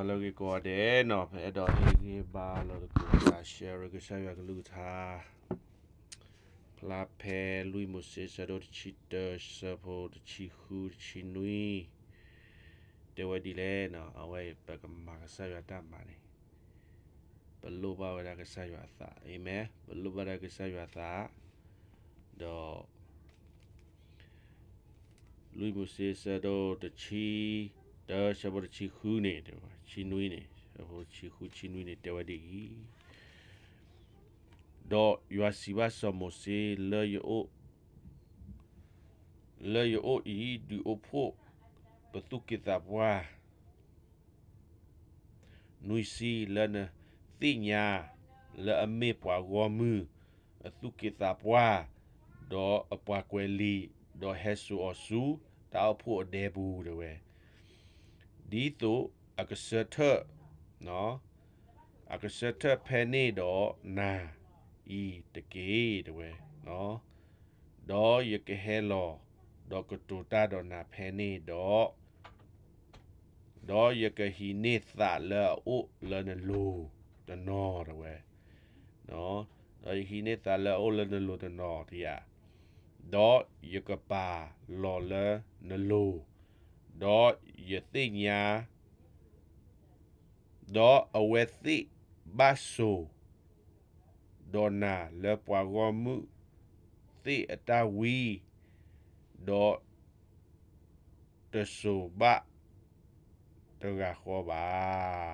လၢအဂ့ၤကိးဂၤဒဲးနီၤ, ပအဲၣ်ဒိးဟ့ၣ်ဂံၢ်ဟ့ၣ်ဘါလိာ်သကိးတၢ် share ကစၢ်ယွၤကလုၢ်ကထါ ဖျါဖဲလွံၢ်မိၤၡ့ ဆၢဒိၣ်တဆံတၢ ဆၢဖိတဆံဃု တဆံနွံ တဲဝဲဒ်လဲၣ်နီၤ, အဝဲအံၤပကမၤကစၢ်ယွၤတၢ်မၤန့ၣ် ပလိၣ်ဘၣ်ဝဲဒၣ်ကစၢ်ယွၤအသး, အၤမ့ၣ်, ပလိၣ်ဘၣ်ဒၣ်ကစၢ်ယွၤအသး, ဒီး လွံၢ်မိၤၡ့ ဆၢဒိၣ်တဆံတၢ ဆၢဖိတဆံဃုန့ၣ်, ဆံနွံန့ၣ်, ဆၢဖိတဆံဃု တဆံနွံန့ၣ် တဲဝဲဒ်အံၤ, ဒီးယွၤစံးဘၣ်စီၤမိၤၡ့, လၢယအိၣ် လၢယအိၣ်အံၤ ဒုးအိၣ်ဖှိၣ်ပသူၣ်က့သးပှၢ် နွံဆံ လၢနသ့ၣ်ညါ လၢအမ့ၢ်ပှၤဂီၢ်မုၢ်အသူၣ်က့သးပှၢ်, ဒီးအပှၤကွဲးလံာ်, ဒီးဟဲစိာ်အီၤဆူတၢ်အိၣ်ဖှိၣ်အဒဲပူၤ တဲဝဲ, ဒ်သိးအကဆၢထၢၣ် အကဆၢထၢၣ်ဖဲန့ၣ်ဒီးနၤအံၤတက့ၢ် တဲဝဲ, ဒီးယကဟဲလီၤ ဒီးကတိၤတၢ်ဒီးနၤဖဲန့ၣ်ဒီး ဒီးယကဟံးန့ၢ်သးလၢအအိၣ်လၢနလိၤတနီၤ တဲဝဲ, ဒီးယဟံးန့ၢ်သးလၢအအိၣ်လၢနလိၤတနီၤတယၤ, ဒီးယကပာ်လီၤလၢနလိၤ, ဒီးယသ့ၣ်ညါ ဒီးအဝဲသ့ၣ်ဘၣ်စိာ် ဒီးနၤလၢပှၤဂီၢ်မုၢ်သ့ၣ်အတၢ်ဝံ, ဒီးတစိာ်ဘၣ်တဂၤဃီဘၣ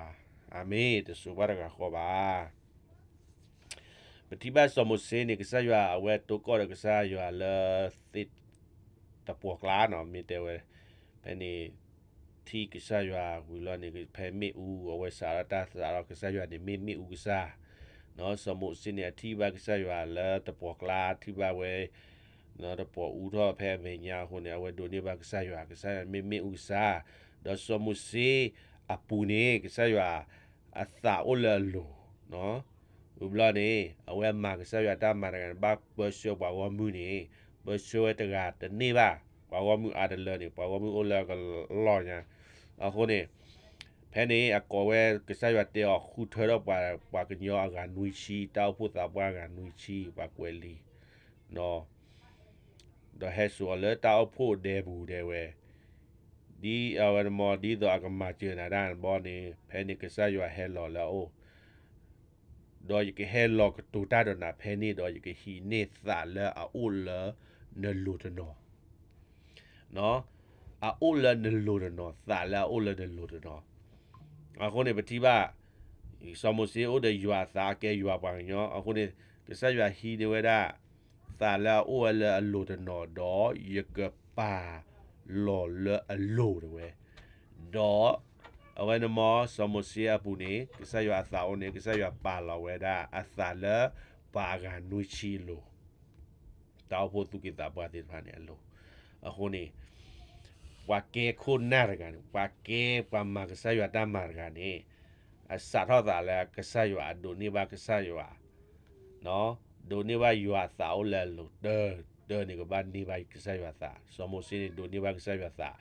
်. အၤမ့ၣ်, တစိာ်ဘၣ်တဂၤဃီဘၣ်. ပထံၣ်ဘၣ်စီၤမိၤၡ့န့ၣ် ကစၢ်ယွၤအဝဲတိၢ်ကီၢ်ဒီးကစၢ်ယွၤလၢသ့ၣ်တပှီၤကျါနီၤ, မ့ၢ်တဲဝဲ ဖဲန့ၣ် ထံၣ်ကစၢ်ယွၤဝံၤလီၤန့ၣ် ဖဲမ့ၣ်အူအဝဲစးထီၣ်တၢ်သးဒီးကစၢ်ယွၤန့ၣ် မ့ၢ်မ့ၣ်အူကစၢ်, စီၤမိၤၡ့န့ၣ် အထံၣ်ဘၣ်ကစၢ်ယွၤလၢတပှီၤကျါ, ထံၣ်ဘၣ်ဝဲ တပှီၤအူထီၣ်ဖဲအမဲာ်ညါအဃိန့ၣ် အဝဲဒိးန့ၢ်ဘၣ်ကစၢ်ယွၤ, ကစၢ်ယွၤမ့ၢ်မ့ၣ်အူကစၢ်, ဒီးစီၤမိၤၡ့အပူၤန့ၣ် ကစၢ်ယွၤအသးအိၣ်လၢအလိၤ ဝံၤဘျီန့ၣ် အဝဲမၤကစၢ်ယွၤတၢ်မၤတဂၤန့ၣ် ဘၣ်ပၢဆှၢပှၤဂီၢ်မုၢ်န့ၣ်, ပၢဆှၢဝဲတဂၤတန့ၢ်ဘၣ်, ပှၤဂီၢ်မုၢ်အါတလၢန့ၣ် ပှၤဂီၢ်မုၢ်အိၣ်လၢအကလီၢ်ညါ, အဃိန့ၣ် ဖဲန့ၣ် အကိးဝဲကစၢ်ယွၤတဲအီၤဃုထၢထီၣ်ပှၤ, ပှၤကညီအဂၤနွံဆံ, တၢ်အိၣ်ဖှိၣ်သးပှၢ်အဂၤနွံဆံ, ပှၤကွဲးလံာ် ဒီးဟဲစိာ်အီၤလၢတၢ်အိၣ်ဖှိၣ်ဒဲပူၤဒဲဝဲ, ဒ်အဝဲန့ၣ်မ့ၢ် ဒ်သိးအကမၤစၢၤနၤတၢ်န့ၣ်ဘီန့ၣ် ဖဲန့ၣ်ကစၢ်ယွၤဟဲလီၤလၢအအိၣ်, ဒီးယကဟဲလီၤကတိၤတၢ်ဒီးနၤဖဲန့ၣ်ဒီး ယကဟံးန့ၢ်သးလၢအအိၣ်လၢနလိၤတနီၤ အအိၣ်လၢနလိၤတနီၤ, သးလၢအအိၣ်လၢနလိၤတနီၤ. အဃိန့ၣ် ပထံၣ်ဘၣ် စီၤမိၤၡ့အိၣ်ဒီးယွၤအသး အကဲယွၤပှၤကညီ, အဃိန့ၣ် ကစၢ်ယွၤဟံးန့ၢ်ဝဲဒၣ် သးလၢအအိၣ်ဝဲလၢအလိၤတနီၤ, ဒီးယကပာ်လီၤလၢအလိၤတဲဝဲ, ဒီးအဝဲန့ၣ်မ့ၢ်စီၤမိၤၡ့အပူၤန့ၣ် ကစၢ်ယွၤအသးအိၣ်န့ၣ် ကစၢ်ယွၤပာ်လီၤဝဲဒၣ်အသးလၢပှၤအဂၤနွံဆံအလိၤ တၢ်အိၣ်ဖှိၣ်သူၣ်က့သးပှၢ်သ့ၣ်တဖၣ်န့ၣ်အလိၤ. အဃိန့ၣ် ပှၤကဲခိၣ်နၢ်တဂၤန့ၣ်, ပှၤကဲ ပှၤမၤကစၢ်ယွၤတၢ်မၤတဂၤန့ၣ် အစးထီၣ်သးလၢကစၢ်ယွၤ, အဒိးန့ၢ်ဘၣ်ကစၢ်ယွၤ, ဒိးန့ၢ်ဘၣ်ယွၤအသးအိၣ်လၢအလိၤ, တၢ်, တၢ်န့ၣ်ကဘၣ်န့ၢ်ဘၣ်ကစၢ်ယွၤအသး. စီၤမိၤၡ့န့ၣ် ဒိးန့ၢ်ဘၣ်ကစၢ်ယွၤအသး,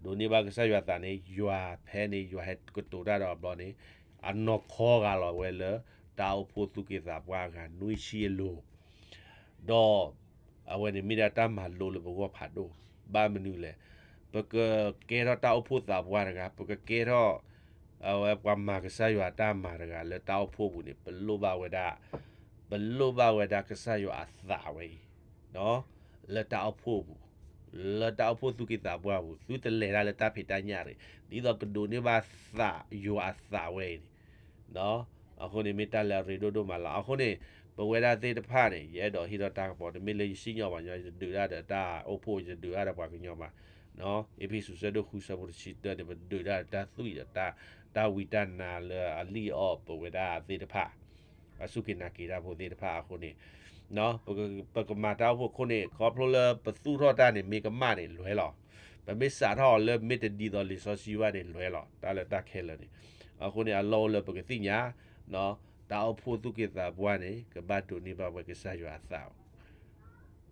ဒိးန့ၢ်ဘၣ်ကစၢ်ယွၤအသးန့ၣ် ယွၤဖဲန့ၣ် ယွၤဟဲကတိၤတၢ်ဒီးအဘျီန့ၣ် အနီၢ်ခီဂာ်လီၤဝဲလၢ တၢ်အိၣ်ဖှိၣ်သူၣ်က့သးပှၢ်အဂၤနွံဆံအလိၤ ဒီးအဝဲန့ၣ်မ့ၢ်ဒၣ်တၢ်မၤလိလၢပဂီၢ်ဖးဒိၣ်, ဘၣ်မနုၤလဲၣ်, ပကကဲထီၣ်တၢ်အိၣ်ဖှိၣ်သးပှၢ်တဂၤ, ပကကဲထီၣ် အဝဲပှၤမၤကစၢ်ယွၤတၢ်မၤတဂၤလၢတၢ်အိၣ်ဖှိၣ်ပူၤန့ၣ် ပလိၣ်ဘၣ်ဝဲဒၣ်, ပလိၣ်ဘၣ်ဝဲဒၣ်ကစၢ်ယွၤအသးဝဲအံၤ လၢတၢ်အိၣ်ဖှိၣ်ပူၤ, လၢတၢ်အိၣ်ဖှိၣ်သူၣ်က့သးပှၢ်ပူၤ, သုတလဲၤတၢ်လၢတၢ်ဖံးတၢ်ညၣ်တဂ့ၤ, ဒ်သိးကဒိးန့ၢ်ဘၣ်သးယွၤအသးဝဲအံၤန့ၣ် အဃိန့ၣ်မ့ၢ်တၢ်လၢအရ့ဒိၣ်ဒိၣ်မးလီၤ. အဃိန့ၣ် ပဝဲဒၣ်သ့ၣ်တဖၣ်န့ၣ် ယအဲၣ်ဒိးဟ့ၣ်ထီၣ်တၢ်ကပီၤ, တမ့ၢ်လၢယစံၣ်ညီၣ်ပှၤကညီ, ယတဒုးတၢ်ဒီးတၢ်အိၣ်ဖှိၣ်, ယတဒုးတၢ်ဒီးပှၤကညီဘၣ်. အ့းဖ့းစူး ဆၢဒိၣ်ဃု ဆၢဖိတဆံတၢန့ၣ် ပဒုးတၢ်ဒီးတၢ်သွံၣ်ဒီး တၢ်ဝံတၢ်နါလၢအလံၣ်အီၣ်ပဝဲဒၣ်သ့ၣ်တဖၣ်, ပှၤစူၢ်က့ၤနာ်က့ၤတၢ်ဖိသ့ၣ်တဖၣ်အဃိန့ၣ် ပကမၤတၢ်အိၣ်ဖှိၣ်အဃိန့ၣ် ခီဖျိလၢပသူၣ်ထီၣ်တၢ်န့ၣ် မ့ၢ်ကမၣ်န့ၣ် လွဲလီၤ. ပမ့ၢ်စးထီၣ်အီၤလၢမ့ၢ်တဒ်သိးလံာ်စီဆှံဘၣ်န့ၣ် လွဲလီၤ. တၢ်လၢတၢ်ခဲလၢာ်န့ၣ် အဃိန့ၣ် အလီၢ်အိၣ်လၢပကသ့ၣ်ညါ တၢ်အိၣ်ဖှိၣ်သူၣ်က့သးပှၢ်န့ၣ် ကဘၣ်ဒိးန့ၢ်ဘၣ်ဝဲကစၢ်ယွၤအသး,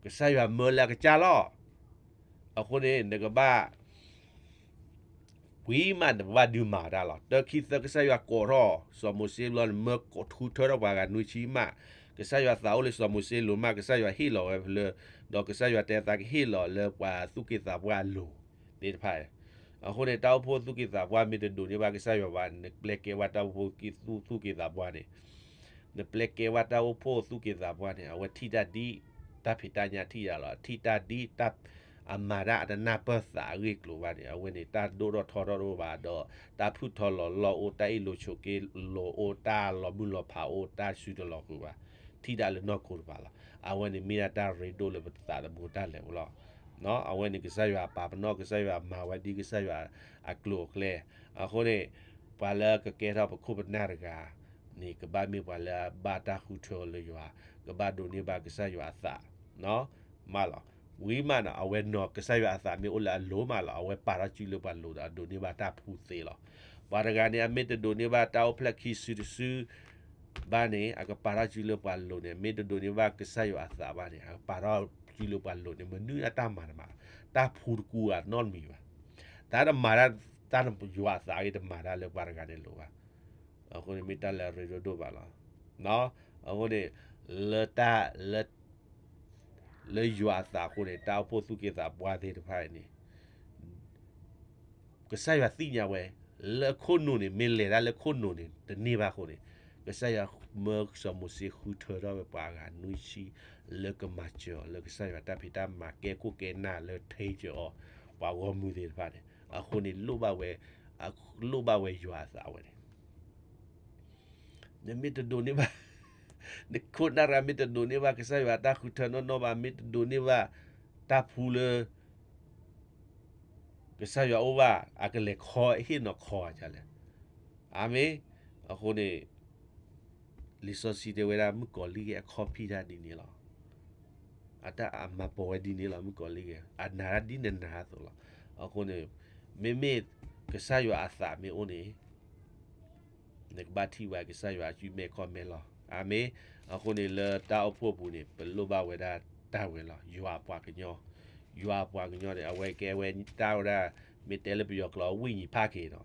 ကစၢ်ယွၤမၢလၢအကစၢ်လီၤ. အဃိန့ၣ် နကဘၣ် ပှၤမးန့ၣ် ပဘၣ်ဒုးမၤတၢ်လီၤ. တၢခံသၢကစၢ်ယွၤကိးထီၣ်စီၤမိၤၡ့ဘျီန့ၣ် မၢဃုထၢထီၣ်ပှၤဂၤနွံဆံမး, ကစၢ်ယွၤသးအိၣ်လၢစီၤမိၤၡ့လိၤမး ကစၢ်ယွၤဟ့ၣ်လီၤဝဲလၢ, ဒီးကစၢ်ယွၤတဲသးကဟ့ၣ်လီၤလၢပှၤသူၣ်က့သးပှၢ်အလိၤသ့ၣ်တဖၣ် အဃိန့ၣ် တၢ်အိၣ်ဖှိၣ်သူၣ်က့သးပှၢ်မ့ၢ်တဒိးန့ၢ်ဘၣ်ကစၢ်ယွၤဘၣ်န့ၣ် နပျဲကဲဝဲတၢ်အိၣ်ဖှိၣ်သူၣ်က့သးပှၢ်န့ၣ်, နပျဲကဲဝဲတၢ်အိၣ်ဖှိၣ်သူၣ်က့သးပှၢ်န့ၣ် အဝဲထံၣ်တၢ်ဒ်တၢ်ဖံးတၢ်ညၣ်ထံၣ်ယၤလီၤ. ထံၣ်တၢ်ဒ်တၢ်, အမၤတၢ်အတနၢ်ပၢၢ်သးအဂ့ၢ်အကျိၤဘၣ်န့ၣ် အဝဲန့ၣ် တၢ်ဒိၣ်ထီၣ်ထီထီၣ်တအိၣ်ဘၣ်ဒီး တၢ်ဖုၣ်ထီၣ်လီၤလီၢ်အိၣ် တၢ်အ့ၣ်လိာ်ဆိးက့လိာ်အိၣ် တၢ်လီၤမုၢ်လီၤဖးအိၣ် တၢ်စုတလီၤဃုာ်ဘၣ်, ထံၣ်တၢ်လၢနီၢ်ခိတဖၣ်လီၤ. အဝဲန့ၣ်မ့ၢ်ဒၣ်တၢ်ရ့ဒိၣ်လၢပသးသမူတၢ်လဲၤအိၣ်လီၤ. အဝဲန့ၣ်ကစၢ်ယွၤပာ်ပနီၣ် ကစၢ်ယွၤမၤဝဲဒ်ကစၢ်ယွၤအကျိၤအကျဲ, အဃိန့ၣ် ပှၤလၢကကဲထီၣ်ပခိၣ်ပနၢ်တဂၤန့ၣ် ကဘၣ်မ့ၢ်ပှၤလၢအဘၣ်တၢ်ဃုထၢလၢယွၤ, ကဘၣ်ဒိးန့ၢ်ဘၣ်ကစၢ်ယွၤအသး မးလီၤ. ဝံၤမးနီၤ အဝဲနီၤ ကစၢ်ယွၤအသးမ့ၢ်အိၣ်လၢအလိၤမးလီၤ အဝဲပာ်ထီၣ်စုလၢပှၤလိၤဒီးအဒိးန့ၢ်ဘၣ်တၢ်ဖှူသ့လီၤ. ပှၤတဂၤန့ၣ် အမ့ၢ်တဒိးန့ၢ်ဘၣ်တၢ်အိၣ်ဖျဲၣ်ခံစုတစု ဘၣ်န့ၣ် အကပာ်ထီၣ်စုလၢပှၤလိၤန့ၣ် မ့ၢ်တဒိးန့ၢ်ဘၣ်ကစၢ်ယွၤအသးဘၣ်န့ၣ် အကပာ်ထီၣ်စုလၢပှၤလိၤန့ၣ် မနုၤအတၢ်မၤတမၤ, တၢ်ဖှူတကူအနီတမံၤဘၣ်. တၢ်တမၤတၢ်, တၢ်ယွၤအသးအံၤတမၤတၢ်လၢပှၤတဂၤန့ၣ်လိၤဘၣ်. အဃိန့ၣ်မ့ၢ်တၢ်လၢအရ့ဒိၣ်ဒိၣ်ဘၣ်လီၤ. အဃိန့ၣ် လၢတၢ်, လၢယွၤအသးအဃိန့ၣ် တၢ်အိၣ်ဖှိၣ်သူၣ်က့သးပှၢ်သ့ၣ်တဖၣ်အံၤန့ၣ် ကစၢ်ယွၤသ့ၣ်ညါဝဲ, လၢခိၣ်နူာ်န့ၣ် မ့ၢ်လဲၤတၢ်လၢခိၣ်နူာ်န့ၣ် တန့ၢ်ဘၣ်အဃိန့ၣ်, ကစၢ်ယွၤမၢစီၤမိၤၡ့ဃုထၢထီၣ်ဝဲပှၤအဂၤနွံဆံ လၢကမၤစၢၤအီၤလၢကစၢ်ယွၤတၢ်ဖံးတၢ်မၤကဲခိၣ်ကဲနၢ်လၢထံစၢၤအီၤ ပှၤဂီၢ်မုၢ်သ့ၣ်တဖၣ်န့ၣ် အဃိန့ၣ်လိၣ်ဘၣ်ဝဲ, လိၣ်ဘၣ်ဝဲယွၤအသးဝဲန့ၣ် နမ့ၢ်တဒိးန့ၢ်ဘၣ်, နခိၣ်နၢ်ရၤမ့ၢ်တဒိးန့ၢ်ဘၣ် ကစၢ်ယွၤတၢ်ဃုထၢနီၢ်နီၢ်ဘၣ် မ့ၢ်တဒိးန့ၢ်ဘၣ် တၢ်ဖှူလၢ ကစၢ်ယွၤအိၣ်ဘၣ် အကလဲၤခီဟ့ၣ်နီၤခီဒ်လဲၣ်. အၤမ့ၣ်, အဃိန့ၣ် လံာ်စီဆှံတဲဝဲဒၣ်မုၣ်ကီၤလံၢ်ဂ့ၤအခီၣ်ဖံးတၢ်ဒ်န့ၣ်လီၤ. အတၢ်အမၤပိာ်ဝဲဒ်န့ၣ်လီၤ မုၣ်ကီၤလံၢ်ဂ့ၤ အနာ်တၢ်ဒ်နနာ်အသိးလီၤ. အဃိန့ၣ် မ့မ့ၢ်ကစၢ်ယွၤအသးမ့ၢ်အိၣ်န့ၣ် နကဘၣ်ထံၣ်ဝဲကစၢ်ယွၤအစုမဲာ်ခီၣ်မဲာ်လီၤ. အၤမ့ၣ်, အဃိန့ၣ်လၢတၢ်အိၣ်ဖှိၣ်ပူၤန့ၣ် ပလိၣ်ဘၣ်ဝဲဒၣ်တၢ်ဝဲလီၤ. ယွၤအပှၤကညီ, ယွၤအပှၤကညီန့ၣ် အဝဲကဲဝဲတၢ်ဝဲဒၣ် မ့ၢ်တဲလၢပယီၤကျိာ် ဝိညာဉ်ဖခင်နီၤ.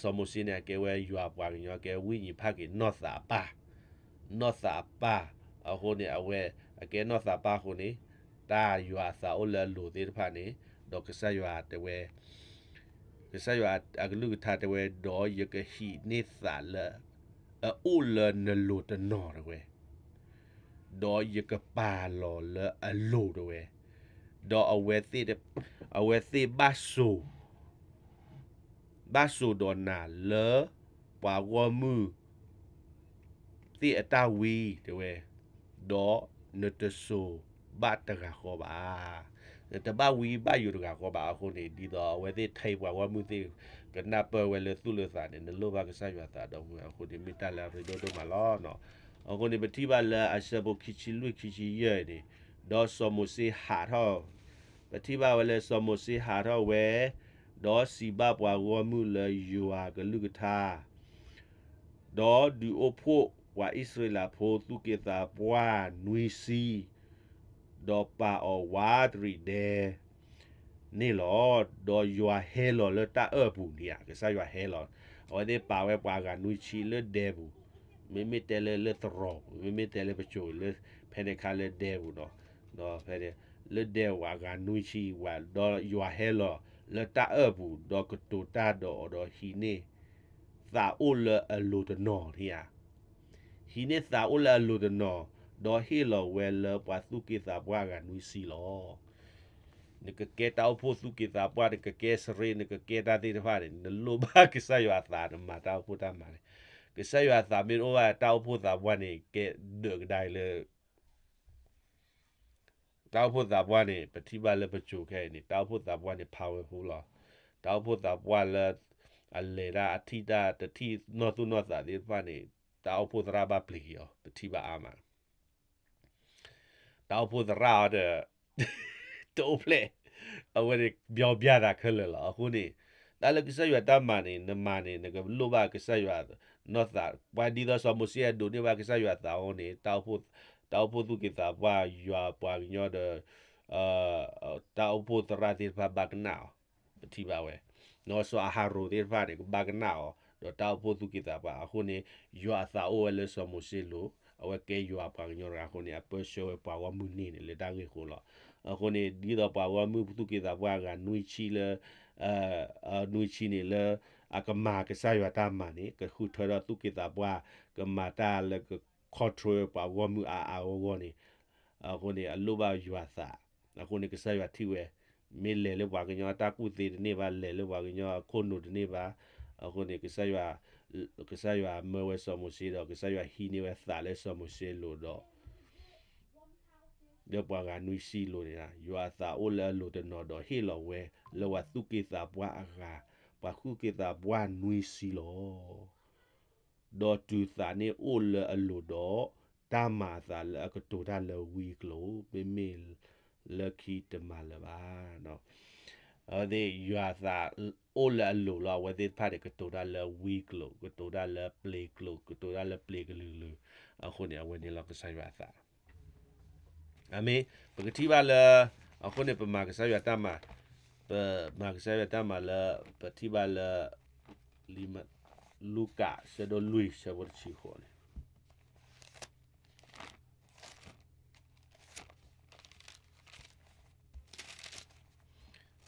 စီၤမိၤၡ့န့ၣ် အကဲဝဲယွၤအပှၤကညီ ကဲဝိညာဉ်ဖခင် နီၢ်သးအပၢ်, နီၢ်သးအပၢ်, အဃိန့ၣ် အဝဲအကဲနီၢ်သးပၢ်အဃိန့ၣ် တၢ်ယွၤအသးအိၣ်လၢအလိၤသ့ၣ်တဖၣ်န့ၣ် ဒီးကစၢ်ယွၤတဲဝဲ ကစၢ်ယွၤအကလုၢ်ကထါတဲဝဲ ဒီးယကဟံးန့ၢ်သးလၢ အအိၣ်လၢနလိၤတနီၤတဲဝဲ, ဒီးယကပာ်လီၤလၢအလိၤတဲဝဲ, ဒီးအဝဲသ့ၣ်, အဝဲသ့ၣ်ဘၣ်စိာ် ဘၣ်စိာ်ဒီးနၤလၢ ပှၤဂီၢ်မုၢ် သ့ၣ်အတၢ်ဝံတဲဝဲ, ဒီးနတစိာ်ဘၣ်တဂၤဃီဘၣ်. နတဘၣ်ဝံဘၣ်ယိာ်တဂၤဃီဘၣ်အဃိန့ၣ် ဒ်သိးအဝဲသ့ၣ်ထဲပှၤဂီၢ်မုၢ်သ့ၣ် ကနၢ်ပၢၢ်ဝဲလၢသူၣ်လၢသးန့ၣ် နလိၣ်ဘၣ်ကစၢ်ယွၤသးဒီးမုၢ်အဃိန့ၣ် မ့ၢ်တၢ်လၢအရ့ဒိၣ်ဒိၣ်မးလီၤ. အဃိန့ၣ် ပထံၣ်ဘၣ်လၢအဆၢဖိခံဆံလွံၢ်ခံဆံယဲၢ်န့ၣ်, ဒီးစီၤမိၤၡ့ဟးထီၣ်, ပထံၣ်ဘၣ်ဝဲလၢစီၤမိၤၡ့ဟးထီၣ်ဝဲ, ဒီးစံးဘၣ်ပှၤဂီၢ်မုၢ်လၢယွၤကလုၢ်ကထါ ဒီးဒုးအိၣ်ဖှိၣ်ပှၤအံၣ်စရ့လးဖိသူၣ်က့သးပှၢ်နွံဆံ, ဒီးပာ်အီၤဝးတရံးဒဲန့ၣ်လီၤ. ဒီးယွၤဟဲလီၤလၢတၢ်အၢၣ်ပူၤန့ၣ်ဧါ, ကစၢ်ယွၤဟဲလီၤ, အဝဲသ့ၣ်ပာ်ဝဲပှၤဂၤနွံဆံလၢဒဲပူၤ, မ့မ့ၢ်တဲလၢလၢသရိာ်ပူၤ, မ့မ့ၢ်တဲလၢပစိၤလၢ ဖဲန့ၣ်ခါလၢဒဲပူၤနီၤ, ဒီးဖဲန့ၣ် လၢဒဲပူၤအဂၤနွံဆံဝး, ဒီးယွၤဟဲလီၤလၢတၢ်အၢၣ်ပူၤ, ဒီးကတိၤတၢ်ဒီးအီၤဒီးဟံးန့ၢ် သးအိၣ်လၢအလိၤတနီၤန့ၣ်ဧါ. ဟံးန့ၢ်သးအိၣ်လၢအလိၤတနီၤ, ဒီးဟ့ၣ်လီၤဝဲလၢပှၤသူၣ်က့သးပှၢ်အဂၤနွံဆံလီၤ. နကကဲတၢ်အိၣ်ဖှိၣ်သူၣ်က့သးပှၢ်, နကကဲစရ့, နကကဲတၢ်သ့ၣ်တဖၣ်န့ၣ် နလိၣ်ဘၣ်ကစၢ်ယွၤအသး နမၤတၢ်အိၣ်ဖှိၣ်တၢ်မၤန့ၣ်, ကစၢ်ယွၤအသးမ့ၢ်တအိၣ်ဘၣ် တၢ်အိၣ်ဖှိၣ်သးပှၢ်န့ၣ် ကဲဒၢးကဒါအံၤလၢ တၢ်အိၣ်ဖှိၣ်သးပှၢ်န့ၣ် ပထံၣ်ဘၣ်လၢပစိၤခဲအံၤန့ၣ် တၢ်အိၣ်ဖှိၣ်သးပှၢ်န့ၣ် powerful လီၤ. တၢ်အိၣ်ဖှိၣ်သးပှၢ်လၢ အလဲၤတၢ်အထံၣ်တၢ်တထံၣ်နီၢ်သူၣ်နီၢ်သးသ့ၣ်တဖၣ်န့ၣ် တၢ်အိၣ်ဖှိၣ်သရၣ်ဘၣ်ပျံၤက့ၤအီၤ ပထံၣ်ဘၣ်အါမး တၢ်အိၣ်ဖှိၣ်သရၣ်အီၤဒီး တအိၣ်ဖျဲၣ်, အဝဲန့ၣ် ပြောပြသးခဲလၢာ်လီၤ. အဃိန့ၣ် တၢ်လၢကစၢ်ယွၤတၢ်မၤန့ၣ် နမၤန့ၣ် နကလိၣ်ဘၣ်ကစၢ်ယွၤနီၢ်သး, ပှၤဒ်သိးစီၤမိၤၡ့အဒိးန့ၢ်ဘၣ်ကစၢ်ယွၤသးအဃိန့ၣ် တၢ်အိၣ်ဖှိၣ်သူၣ်က့သးပှၢ် ယွၤပှၤကညီဒီး တၢ်အိၣ်ဖှိၣ်သရၣ်သ့ၣ်တဖၣ်ဘၣ်ကနၣ်အီၤ ပထံၣ်ဘၣ်ဝဲ, စီၤအၤဟရိၣ်သ့ၣ်တဖၣ်န့ၣ် ကဘၣ်ကနၣ်အီၤ ဒီးတၢ်အိၣ်ဖှိၣ်သူၣ်က့သးပှၢ်အဃိန့ၣ်, ယွၤအသးအိၣ်ဝဲလၢစီၤမိၤၡ့လိၤ, အဝဲကဲယွၤပှၤကညီတဂၤအဃိန့ၣ် အပၢဆှၢဝဲပှၤဂီၢ်မုၢ်န့ၣ်န့ၣ် လၢတၢ်ဂ့ၢ်အဃိလီၤ. အဃိန့ၣ် ဒ်သိးပှၤဂီၢ်မုၢ်သူၣ်က့သးပှၢ်အဂၤနွံဆံလၢ နွံဆံန့ၣ်လၢ အကမၤကစၢ်ယွၤတၢ်မၤန့ၣ် ကဃုထၢထီၣ်သူၣ်က့သးပှၢ် ကမၤတၢ်လၢက control ပှၤဂီၢ်မုၢ်အါအါဂီၢ်ဂီၢ်န့ၣ်, အဃိန့ၣ် အလိၣ်ဘၣ်ယွၤအသး, အဃိန့ၣ် ကစၢ်ယွၤထံၣ်ဝဲ, မ့ၢ်လဲၤလၢပှၤကညီအတၢ်ကူၣ်သ့တန့ၢ်ဘၣ်, လဲၤလၢပှၤကညီအခိၣ်နူာ်တန့ၢ်ဘၣ်, အဃိန့ၣ် ကစၢ်ယွၤမၢဝဲစီၤမိၤၡ့ဒီး ကစၢ်ယွၤဟံးန့ၢ်ဝဲသးလၢစီၤမိၤၡ့လိၤဒီး လၢပှၤဂၤနွံဆံလိၤန့ၣ်, ယွၤအသးအိၣ်လၢအလိၤတနီၤဒီးဟ့ၣ်လီၤဝဲလၢပှၤသူၣ်က့သးပှၢ်အဂၤ, ပှၤသူၣ်က့သးပှၢ်နွံဆံလီၤ. ဒီးတုၤသးန့ၣ်အိၣ်လၢအလိၤဒီး, တၢ်မၤအသးလၢအကတိၤတၢ်လၢဝံအကျိာ်, မ့မ့ၢ်လၢခံတမၤလၢၤဘၣ်. အဝဲသ့ၣ်ယွၤအသးအိၣ်လၢအလိၤလီၤ, အဝဲသ့ၣ်တဖၣ်န့ၣ် ကတိၤတၢ်လၢဝံကျိာ်, ကတိၤတၢ်လၢပျ့ၤကျိာ်, ကတိၤတၢ်လၢပျ့ၤကလုာ်ကလုာ်, အဃိန့ၣ် အဝဲန့ၣ်လီၤကစၢ်ယွၤအသး အမ့ၢ် ပကထံၣ်ဘၣ်လၢ အဃိန့ၣ် ပမၤကစၢ်ယွၤတၢ်မၤ, ပမၤကစၢ်ယွၤတၢ်မၤလၢ ပထံၣ်ဘၣ်လၢ လူၤကၣ်ဆၢဒိၣ်လွံၢ်ဆၢဖိတဆံဃိးန့ၣ်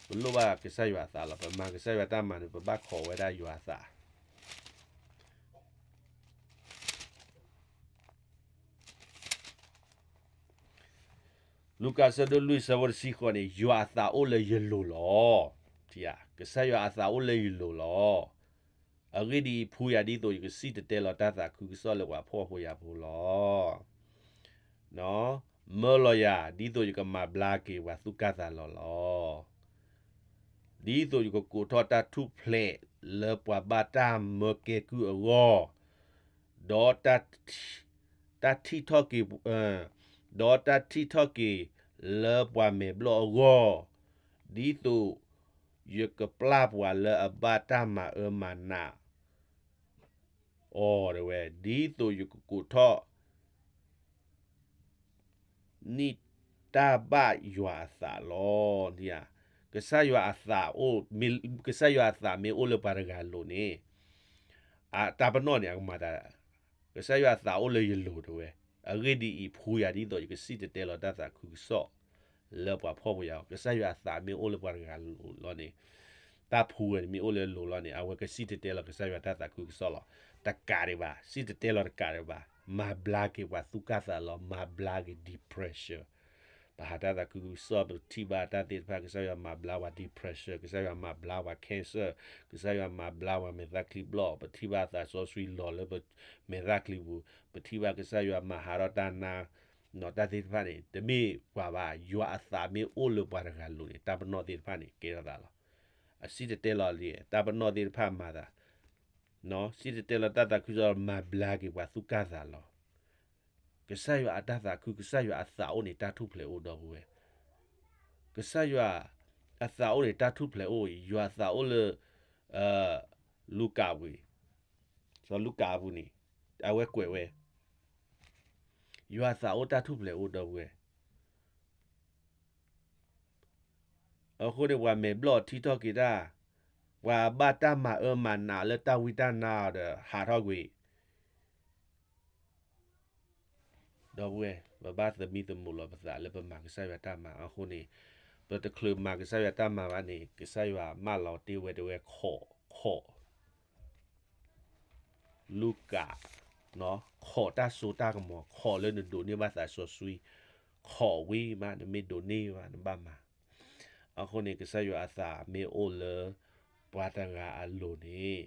ပလိၣ်ဘၣ်ကစၢ်ယွၤအသးလီၤ. ပမၤကစၢ်ယွၤတၢ်မၤန့ၣ် ပဘၣ်ခိးဝဲဒၣ်ယွၤအသး လူၤကၣ်ဆၢဒိၣ်လွံၢ်ဆၢဖိတဆံဃိးန့ၣ် ယွၤအသးအိၣ်လၢယလိၤလီၤ. ကစၢ်ယွၤအသးအိၣ်လၢယလိၤလီၤ. အဂ့ၢ်ဒ်အံၤ, ဖှူယၤဒ်သိးယကစံၣ်တဲၤတဲလီၤတၢ်သးခုကစီၣ်လၢပှၤဖှီၣ်ဖိယာ်ဖိလီၤ. မၢလီၤယၤ ဒ်သိးယကမၤဘျါက့ၤပှၤသူၣ်ကၢ်သးလီၤလီၤ. ဒ်သိးယကကိးထီၣ်တၢ်ထူၣ်ဖျဲးလၢပှၤဘၣ်တၢ်မၢကဲကုၢ်အဂီၢ်, ဒီးတၢ်ထံၣ်ထီၣ်က့ၤ, ဒီးတၢ်ထံၣ်ထီၣ်က့ၤလၢပှၤမဲာ်ဘျီၣ်အဂီၢ်, ဒ်သိးယကပျၢ်ပှၤလၢအဘၣ်တၢ်မၤအၢမၤနးအီၤတဲဝဲ, ဒ်သိးယကကိးထီၣ် န့ၢ်တၢ်ဘၣ်ယွၤအသးလီၤ. ကစၢ်ယွၤအသးအိၣ်, ကစၢ်ယွၤအသးမ့ၢ်အိၣ်လၢပှၤတဂၤအလိၤန့ၣ်, အတၢ်ပနီၣ်န့ၣ် အကမၤသး, ကစၢ်ယွၤအသးအိၣ်လၢယလိၤတဲဝဲ, အဂ့ၢ်ဒ်အံၤ, ဖှူယၤဒ်သိးယကစံၣ်တဲၤတဲလီၤတၢ်သးခုကစီၣ်လၢပှၤဖှီၣ်ဖိယာ်ဖိ, ကစၢ်ယွၤအသးမ့ၢ်အိၣ်လၢပှၤတဂၤအလိၤလီၤန့ၣ်, တၢ်ဖှူဝဲန့ၣ်မ့ၢ်အိၣ်လၢအလိၤလီၤန့ၣ်, အဝဲကစံၣ်တဲၤတဲလီၤကစၢ်ယွၤတၢ်သးခုကစီၣ်လီၤ. တကးဒံးဘၣ်, စံၣ်တဲၤတဲလီၤတကးဒံးဘၣ်, မၤဘျါက့ၤပှၤသူၣ်ကၢ်သးလီၤ, မၤဘျါက့ၤ depression ပဟးတၢ်သးခုကစီၣ် ပထံၣ်ဘၣ်တၢ်သ့ၣ်တဖၣ် ကစၢ်ယွၤမၤဘျါပှၤ depression, ကစၢ်ယွၤမၤဘျါပှၤ cancer, ကစၢ်ယွၤမၤဘျါပှၤမဲာ်သၣ်ချံဘျီၣ်, ပထံၣ်ဘၣ်သးစီဆှံလီၤလၢပမဲာ်သၣ်ချံပူၤ, ပထံၣ်ဘၣ်ကစၢ်ယွၤမၤဟးထီၣ်တၢ်နါ, တၢ်သ့ၣ်တဖၣ်န့ၣ် တမ့ၢ်ပှၤဘၣ်, ယွၤအသးမ့ၢ်အိၣ်လၢပှၤတဂၤအလိၤန့ၣ် တၢ်ပနီၣ်သ့ၣ်တဖၣ်န့ၣ် ကဲထီၣ်သးလီၤ. အစံၣ်တဲၤတဲလီၤလံ, တၢ်ပနီၣ်သ့ၣ်တဖၣ်မၤသး စံၣ်တဲၤတဲလီၤတၢ်သးခုကစီၣ် မၤဘျါက့ၤပှၤသူၣ်ကၢ်သးလီၤ. ကစၢ်ယွၤအတၢ်သးခု, ကစၢ်ယွၤအသးအိၣ်န့ၣ် တၢ်ထူၣ်ဖျဲးအိၣ်ဒီပုၢ်ဝဲၢ်, ကစၢ်ယွၤအသးအိၣ်န့ၣ်တၢ်ထူၣ်ဖျဲးအိၣ်, ယွၤအသးအိၣ်လၢ လူၤကၣ်ပူၤ, စီၤလူၤကၣ်အပူၤန့ၣ် အဝဲကွဲးဝဲ, ယွၤအသးအိၣ်တၢ်ထူၣ်ဖျဲးအိၣ်ဒီပုၢ်ဝဲၢ် အဃိန့ၣ် ပှၤမဲာ်ဘျီၣ်ထံထီၣ်က့ၤတၢ်, ပှၤဘၣ်တၢ်မၤအၢမၤနးလၢတၢ်ဝံတၢ်နါအီၤဒီး ဟးထီၣ်ကွံာ်, ဒီပုၢ်ဝဲၢ်, ပဘၣ်သမံသမိးလီၤပသးလၢပမၤကစၢ်ယွၤတၢ်မၤအဃိန့ၣ်, ပတချုးမၤကစၢ်ယွၤတၢ်မၤဘၣ်န့ၣ် ကစၢ်ယွၤမၢလီၤတ့ၢ်ဝဲတဲဝဲ ခိး, ခိး လူၤကၣ်, ခိးတၢ်စိတၢ်ကမီၤ, ခိးလၢနဒိးန့ၢ်ဘၣ်သးစီဆှံ, ခိးဝံၤမး နမ့ၢ်ဒိးန့ၢ်ဘၣ် နဘၣ်မၤ. အဃိန့ၣ် ကစၢ်ယွၤအသးမ့ၢ်အိၣ်လၢပှၤတဂၤအလိၤန့ၣ်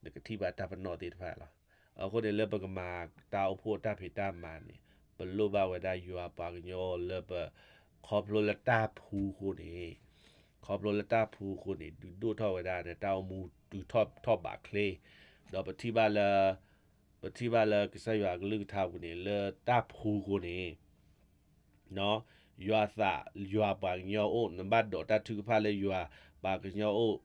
နကထံၣ်ဘၣ်တၢ်ပနီၣ်သ့ၣ်တဖၣ်လီၤ. အဃိန့ၣ် လၢပကမၤတၢ်အိၣ်ဖှိၣ်တၢ်ဖံးတၢ်မၤန့ၣ် ပလိၣ်ဘၣ်ဝဲဒၣ်ယွၤပှၤကညီလၢပ ခီဖျိလၢတၢ်ဖှူအဃိန့ၣ်, ခီဖျိလၢတၢ်ဖှူအဃိန့ၣ် ဒုးဒိၣ်ထီၣ်ဝဲဒၣ်နတၢ်အိၣ်မူတုၤထီၣ်ထီၣ်ဘးချ့, ဒီးပထံၣ်ဘၣ်လၢ ပထံၣ်ဘၣ်လၢကစၢ်ယွၤအကလုၢ်ကထါပူၤန့ၣ် လၢတၢ်ဖှူအဃိန့ၣ် ယွၤသး, ယွၤပှၤကညီအိၣ်, နဘၣ်ဒိးတၢ်ထုကဖၣ်လၢယွၤပှၤကညီအိၣ်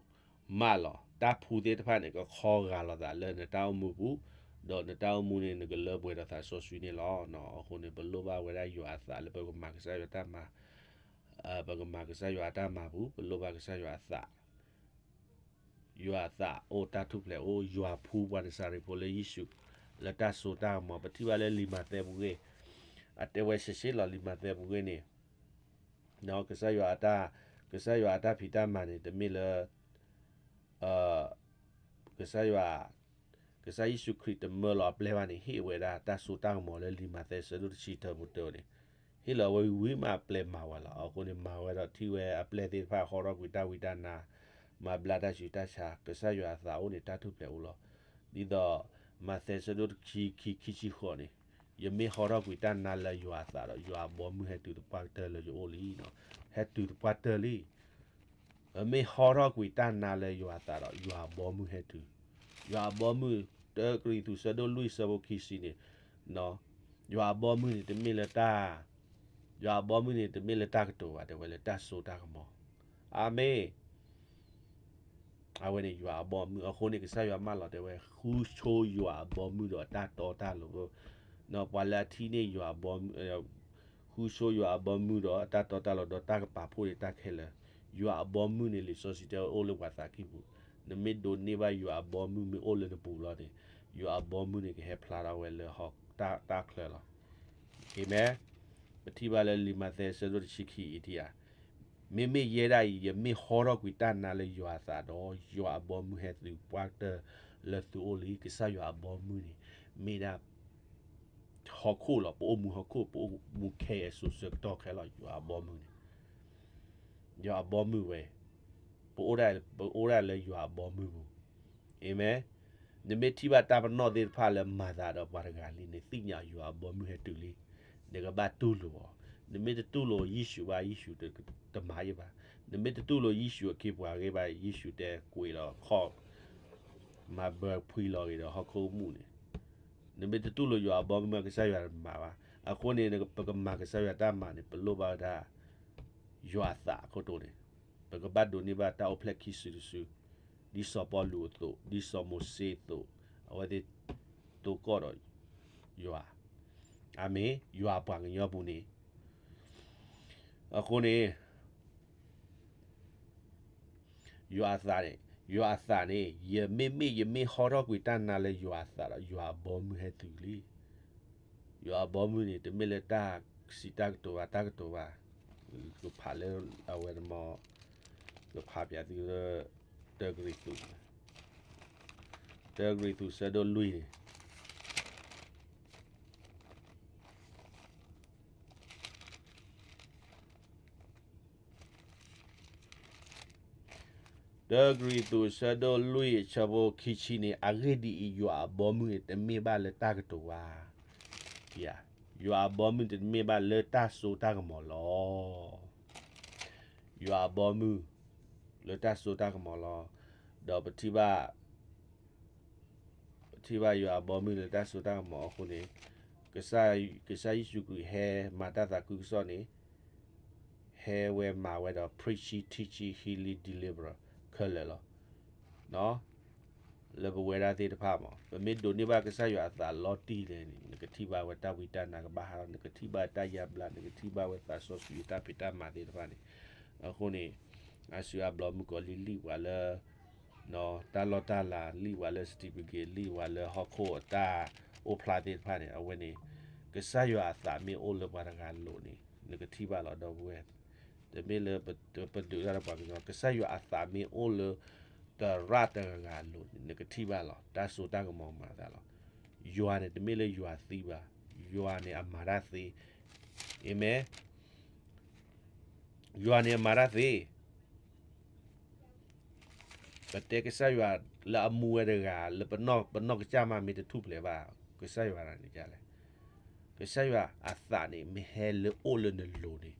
မးလီၤ. တၢ်ဖှူသ့ၣ်တဖၣ်န့ၣ် ကခီဂာ်လီၤသးလၢနတၢ်အိၣ်မူပူၤ, ဒီးနတၢ်အိၣ်မူန့ၣ် နကလၢပှဲၤဒီးသးစီဆှံန့ၣ်လီၤ. အဃိန့ၣ် ပလိၣ်ဘၣ်ဝဲဒၣ်ယွၤအသးလၢပကမၤကစၢ်ယွၤတၢ်မၤ, ပကမၤကစၢ်ယွၤအတၢ်မၤပူၤ, ပလိၣ်ဘၣ်ကစၢ်ယွၤအသး ယွၤအသးအိၣ် တၢ်ထူၣ်ဖျဲးအိၣ်, ယွၤဖှူပှၤနစၤရ့းဖိလၢယ့ၣ်ၡူး, လၢတၢ်စိတၢ်ကမီၤ, ပထံၣ်ဘၣ်လၢလံာ်မးသဲပူၤဂ့ၢ်, အတဲဝဲရှဲရှဲလီၤ လံာ်မးသဲပူၤဂ့ၢ်န့ၣ်, ကစၢ်ယွၤအတၢ်, ကစၢ်ယွၤအတၢ်ဖံးတၢ်မၤန့ၣ် တမ့ၢ်လၢ ကစၢ်ယွၤ, ကစၢ်ယ့ၣ်ၡူးခရံာ်တမၢလီၤအပျဲၢ်ဘၣ်န့ၣ် ဟ့ၣ်ဝဲဒၣ်တၢ်စိတၢ်ကမီၤလၢလံာ်မးသဲဆၢဒိၣ်တဆံတၢပူၤတၢန့ၣ်, ဟ့ၣ်လီၤဝဲဝံၤမးအပျဲၢ်မၤဝဲလီၤ. အဃိန့ၣ် မၤဝဲဒီးထံၣ်ဝဲအပျဲၢ်သ့ၣ်တဖၣ်ဟီထီၣ်ကွံာ်တၢ်ဝံတၢ်နါ, မၤဘျါတၢ်ဆူးတၢ်ဆါ, ကစၢ်ယွၤအသးအိၣ်န့ၣ် တၢ်ထူၣ်ဖျဲးအိၣ်လီၤ. ဒ်သိး မးသဲဆၢဒိၣ်တဆံခံ ခံဆံဃိးန့ၣ်, ယမ့ၢ်ဟီထီၣ်ကွံာ်တၢ်နါလၢယွၤအသးဒီး ယွၤအဘီမုၢ်ဟဲတုၤသပှၢ်ကတၢၢ်လၢယအိၣ်လံနီၤ, ဟဲတုၤသပှၢ်ကတၢၢ်လံ. မ့ၢ်ဟီထီၣ်ကွံာ်တၢ်နါလၢယွၤအသးဒီး ယွၤအဘီမုၢ်ဟဲတုၤ, ယွၤအဘီမုၢ်, တၢကရံၣ်သူး ဆၢဒိၣ်လွံၢ်ဆၢဖိခံဆံန့ၣ်, ယွၤအဘီမုၢ်န့ၣ်တမ့ၢ်လၢတၢ်, ယွၤအဘီမုၢ်န့ၣ်တမ့ၢ်လၢတၢ်ကတိၤဘၣ်, တဲဝဲလၢတၢ်စိတၢ်ကမီၤ, အၤမ့ၣ် အဝဲန့ၣ်ယွၤအဘီမုၢ်အဃိန့ၣ် ကစၢ်ယွၤမၢလီၤတဲဝဲ ဃုဆိယွၤအဘီမုၢ်ဒီးအတၢ်တီတၢ်လိၤ, ပှၤလၢအထံၣ်န့ၢ်ယွၤအဘီမုၢ်, ဃုဆိယွၤအဘီမုၢ်ဒီးအတၢ်တီတၢ်လိၤဒီးတၢ်ကပာ်ဖှိၣ်န့ၢ်တၢ်ခဲလၢာ်, ယွၤအဘီမုၢ်န့ၣ် လံာ်စီဆှံတဲဝဲအိၣ်လၢပှၤသးကံၢ်ပူၤ, နမ့ၢ်ဒိးန့ၢ်ဘၣ်ယွၤအဘီမုၢ်မ့ၢ်အိၣ်လၢနပူၤလီၤန့ၣ်, ယွၤအဘီမုၢ်န့ၣ်ကဟဲဖျါထီၣ်ဝဲလၢတၢ်ချၢလီၤ. အၤမ့ၣ်, ပထံၣ်ဘၣ်လၢလံာ်မးသဲဆၢဒိၣ်တဆံခံအံၤထံၣ်ဧါ မ့မ့ၢ်ယဲဒၣ်အံၤ ယမ့ၢ်ဟီထီၣ်ကွံာ်တၢ်နါလၢယွၤအသးဒီး ယွၤအဘီမုၢ်ဟဲတုၤသပှၢ်ကတၢၢ်လၢသုအိၣ်လံ. ကစၢ်ယွၤအဘီမုၢ်န့ၣ် မ့ၢ်ဒၣ်ဟီၣ်ခိၣ်လီၤ. ပအိၣ်မူဟီၣ်ခိၣ် ပအိၣ်မူခဲအံၤအစိၤဆၢကတီၢ်ခဲလီၤ. ယွၤအဘီမုၢ်န့ၣ်, ယွၤအဘီမုၢ်ဝဲ, ပအိၣ်ဒၣ်, ပအိၣ်ဒၣ်လၢယွၤအဘီမုၢ်ပူၤ. အၤမ့ၣ်. နမ့ၢ်ထံၣ်ဘၣ်တၢ်ပနီၣ်သ့ၣ်တဖၣ်လၢမၤသးဒီးပှၤတဂၤလံန့ၣ် သ့ၣ်ညါယွၤအဘီမုၢ်ဟဲတုၤလံ. နကဘၣ်တူၢ်လိာ်အီၤ. နမ့ၢ်တတူၢ်လိာ်ယ့ၣ်ၡူးဘၣ် ယ့ၣ်ၡူးတမၤယဘၣ်. နမ့ၢ်တတူၢ်လိာ်ယ့ၣ်ၡူးအခ့အပှၤဂ့ၢ်ဘၣ် ယ့ၣ်ၡူးတဲကွံာ်လီၤခီၣ် မၤဘၢဖှံလီၤဂ့ၤဒီးဟီၣ်ခိၣ်မူၣ်န့ၣ်, နမ့ၢ်တတူၢ်လိာ်ယွၤအဘီမုၢ် ကစၢ်ယွၤတမၤဘၣ်. အဃိန့ၣ် ပကမၤကစၢ်ယွၤတၢ်မၤန့ၣ် ပလိၣ်ဘၣ်ဝဲဒၣ် ယွၤအသးအခိၣ်တီန့ၣ်, ပကဘၣ်ဒိးန့ၢ်ဘၣ်တၢ်အိၣ်ဖျဲၣ်ခံစုတစု, ဒ်စီၤပီလူးအသိး, ဒ်စီၤမိၤၡ့အသိး, အဝဲသ့ၣ်သိးကီၢ်ဒီးယွၤ, အၤမ့ၣ်, ယွၤအပှၤကညီပူၤန့ၣ်, အဃိန့ၣ် ယွၤအသးန့ၣ်, ယွၤအသးန့ၣ် ယမ့မ့ၢ်ယမ့ၢ်ဟီထီၣ်ကွံာ်တၢ်နါလၢယွၤအသးဒီး ယွၤအဘီမုၢ်ဟဲတုၤလံ. ယွၤအဘီမုၢ်န့ၣ် တမ့ၢ်လၢတၢ်စံးတၢ်ကတိၤဘၣ် တၢ်ကတိၤဘၣ်, ကဖးလၢအဝဲတမီ, ကဖးပၠးသုလၢ တၢကရံၣ်သူး, တၢကရံၣ်သူးဆၢဒိၣ်လွံၢ်န့ၣ် တၢကရံၣ်သူးဆၢဒိၣ်လွံၢ်အဆၢဖိခံဆံန့ၣ်, အဂ့ၢ်ဒ်အံၤ, ယွၤအဘီမုၢ်န့ၣ် တမ့ၢ်ဘၣ်လၢတၢ်ကတိၤဘၣ်, ယွၤအဘီမုၢ်တမ့ၢ်ဘၣ်လၢတၢ်စိတၢ်ကမီၤလီၤ. ယွၤအဘီမုၢ် လၢတၢ်စိတၢ်ကမီၤလီၤ. ဒီးပထံၣ်ဘၣ် ပထံၣ်ဘၣ်ယွၤအဘီမုၢ်လၢတၢ်စိတၢ်ကမီၤအဃိန့ၣ်, ကစၢ်ယ့ၣ်ၡူးခရံာ်ဟဲမၤတၢ်သးခုကစီၣ်န့ၣ်, ဟဲဝဲမၤဝဲဒီး preaching, teaching, healing, deliver ခဲလၢာ်လီၤ. လၢပဝဲဒၣ်သ့ၣ်တဖၣ်မး, ပမ့ၢ်ဒိးန့ၢ်ဘၣ်ကစၢ်ယွၤအသးလီၤတံၢ်လဲၣ်န့ၣ်, နကထံၣ်ဘၣ်ဝဲတၢ်ဝံတၢ်နါကဘၣ်ဟးထီၣ်, နကထံၣ်ဘၣ်တၢ်ယါဘျါ, နကထံၣ်ဘၣ်ဝဲသးစီဆှံအတၢ်ဖံးတၢ်မၤသ့ၣ်တဖၣ်န့ၣ်, အဃိန့ၣ် အါစုအါဘျီမုၣ်ကီၤလံၢ်လံၢ်ပှၤလၢ တၢ်လီၢ်တၢ်လၤ, လံၢ်ပှၤလၢ certificate, လံၢ်ပှၤလၢဟီၣ်ခိၣ်အတၢ်အိၣ်ဖျါသ့ၣ်တဖၣ်န့ၣ်, အဝဲန့ၣ် ကစၢ်ယွၤအသးမ့ၢ်အိၣ်လၢပှၤတဂၤလိၤန့ၣ် နကထံၣ်ဘၣ်လီၤ ဒီပုၢ်ဝဲၢ်. တမ့ၢ်လၢပဒုးတၢ်ဒီးပှၤကညီ, ကစၢ်ယွၤအသးမ့ၢ်အိၣ်လၢ သရၣ်တဂၤဂၤအလိၤန့ၣ် နကထံၣ်ဘၣ်လီၤ. တၢ်စိတၢ်ကမီၤမၤသးလီၤ. ယွၤန့ၣ် တမ့ၢ်လၢယွၤသံဘၣ်. ယွၤန့ၣ်အမၤတၢ်သ့. အၤမ့ၣ်. ယွၤန့ၣ်အမၤတၢ်သ့. ပတဲကစၢ်ယွၤလၢအမူဝဲတဂၤ လၢပနီၢ်ကစၢ်မးမ့ၢ်တထူၣ်ဖျဲးဘၣ်, ကစၢ်ယွၤန့ၣ်လဲၣ်. ကစၢ်ယွၤအသးန့ၣ် မ့ၢ်ဟဲလၢအိၣ်လၢနလိၤန့ၣ်,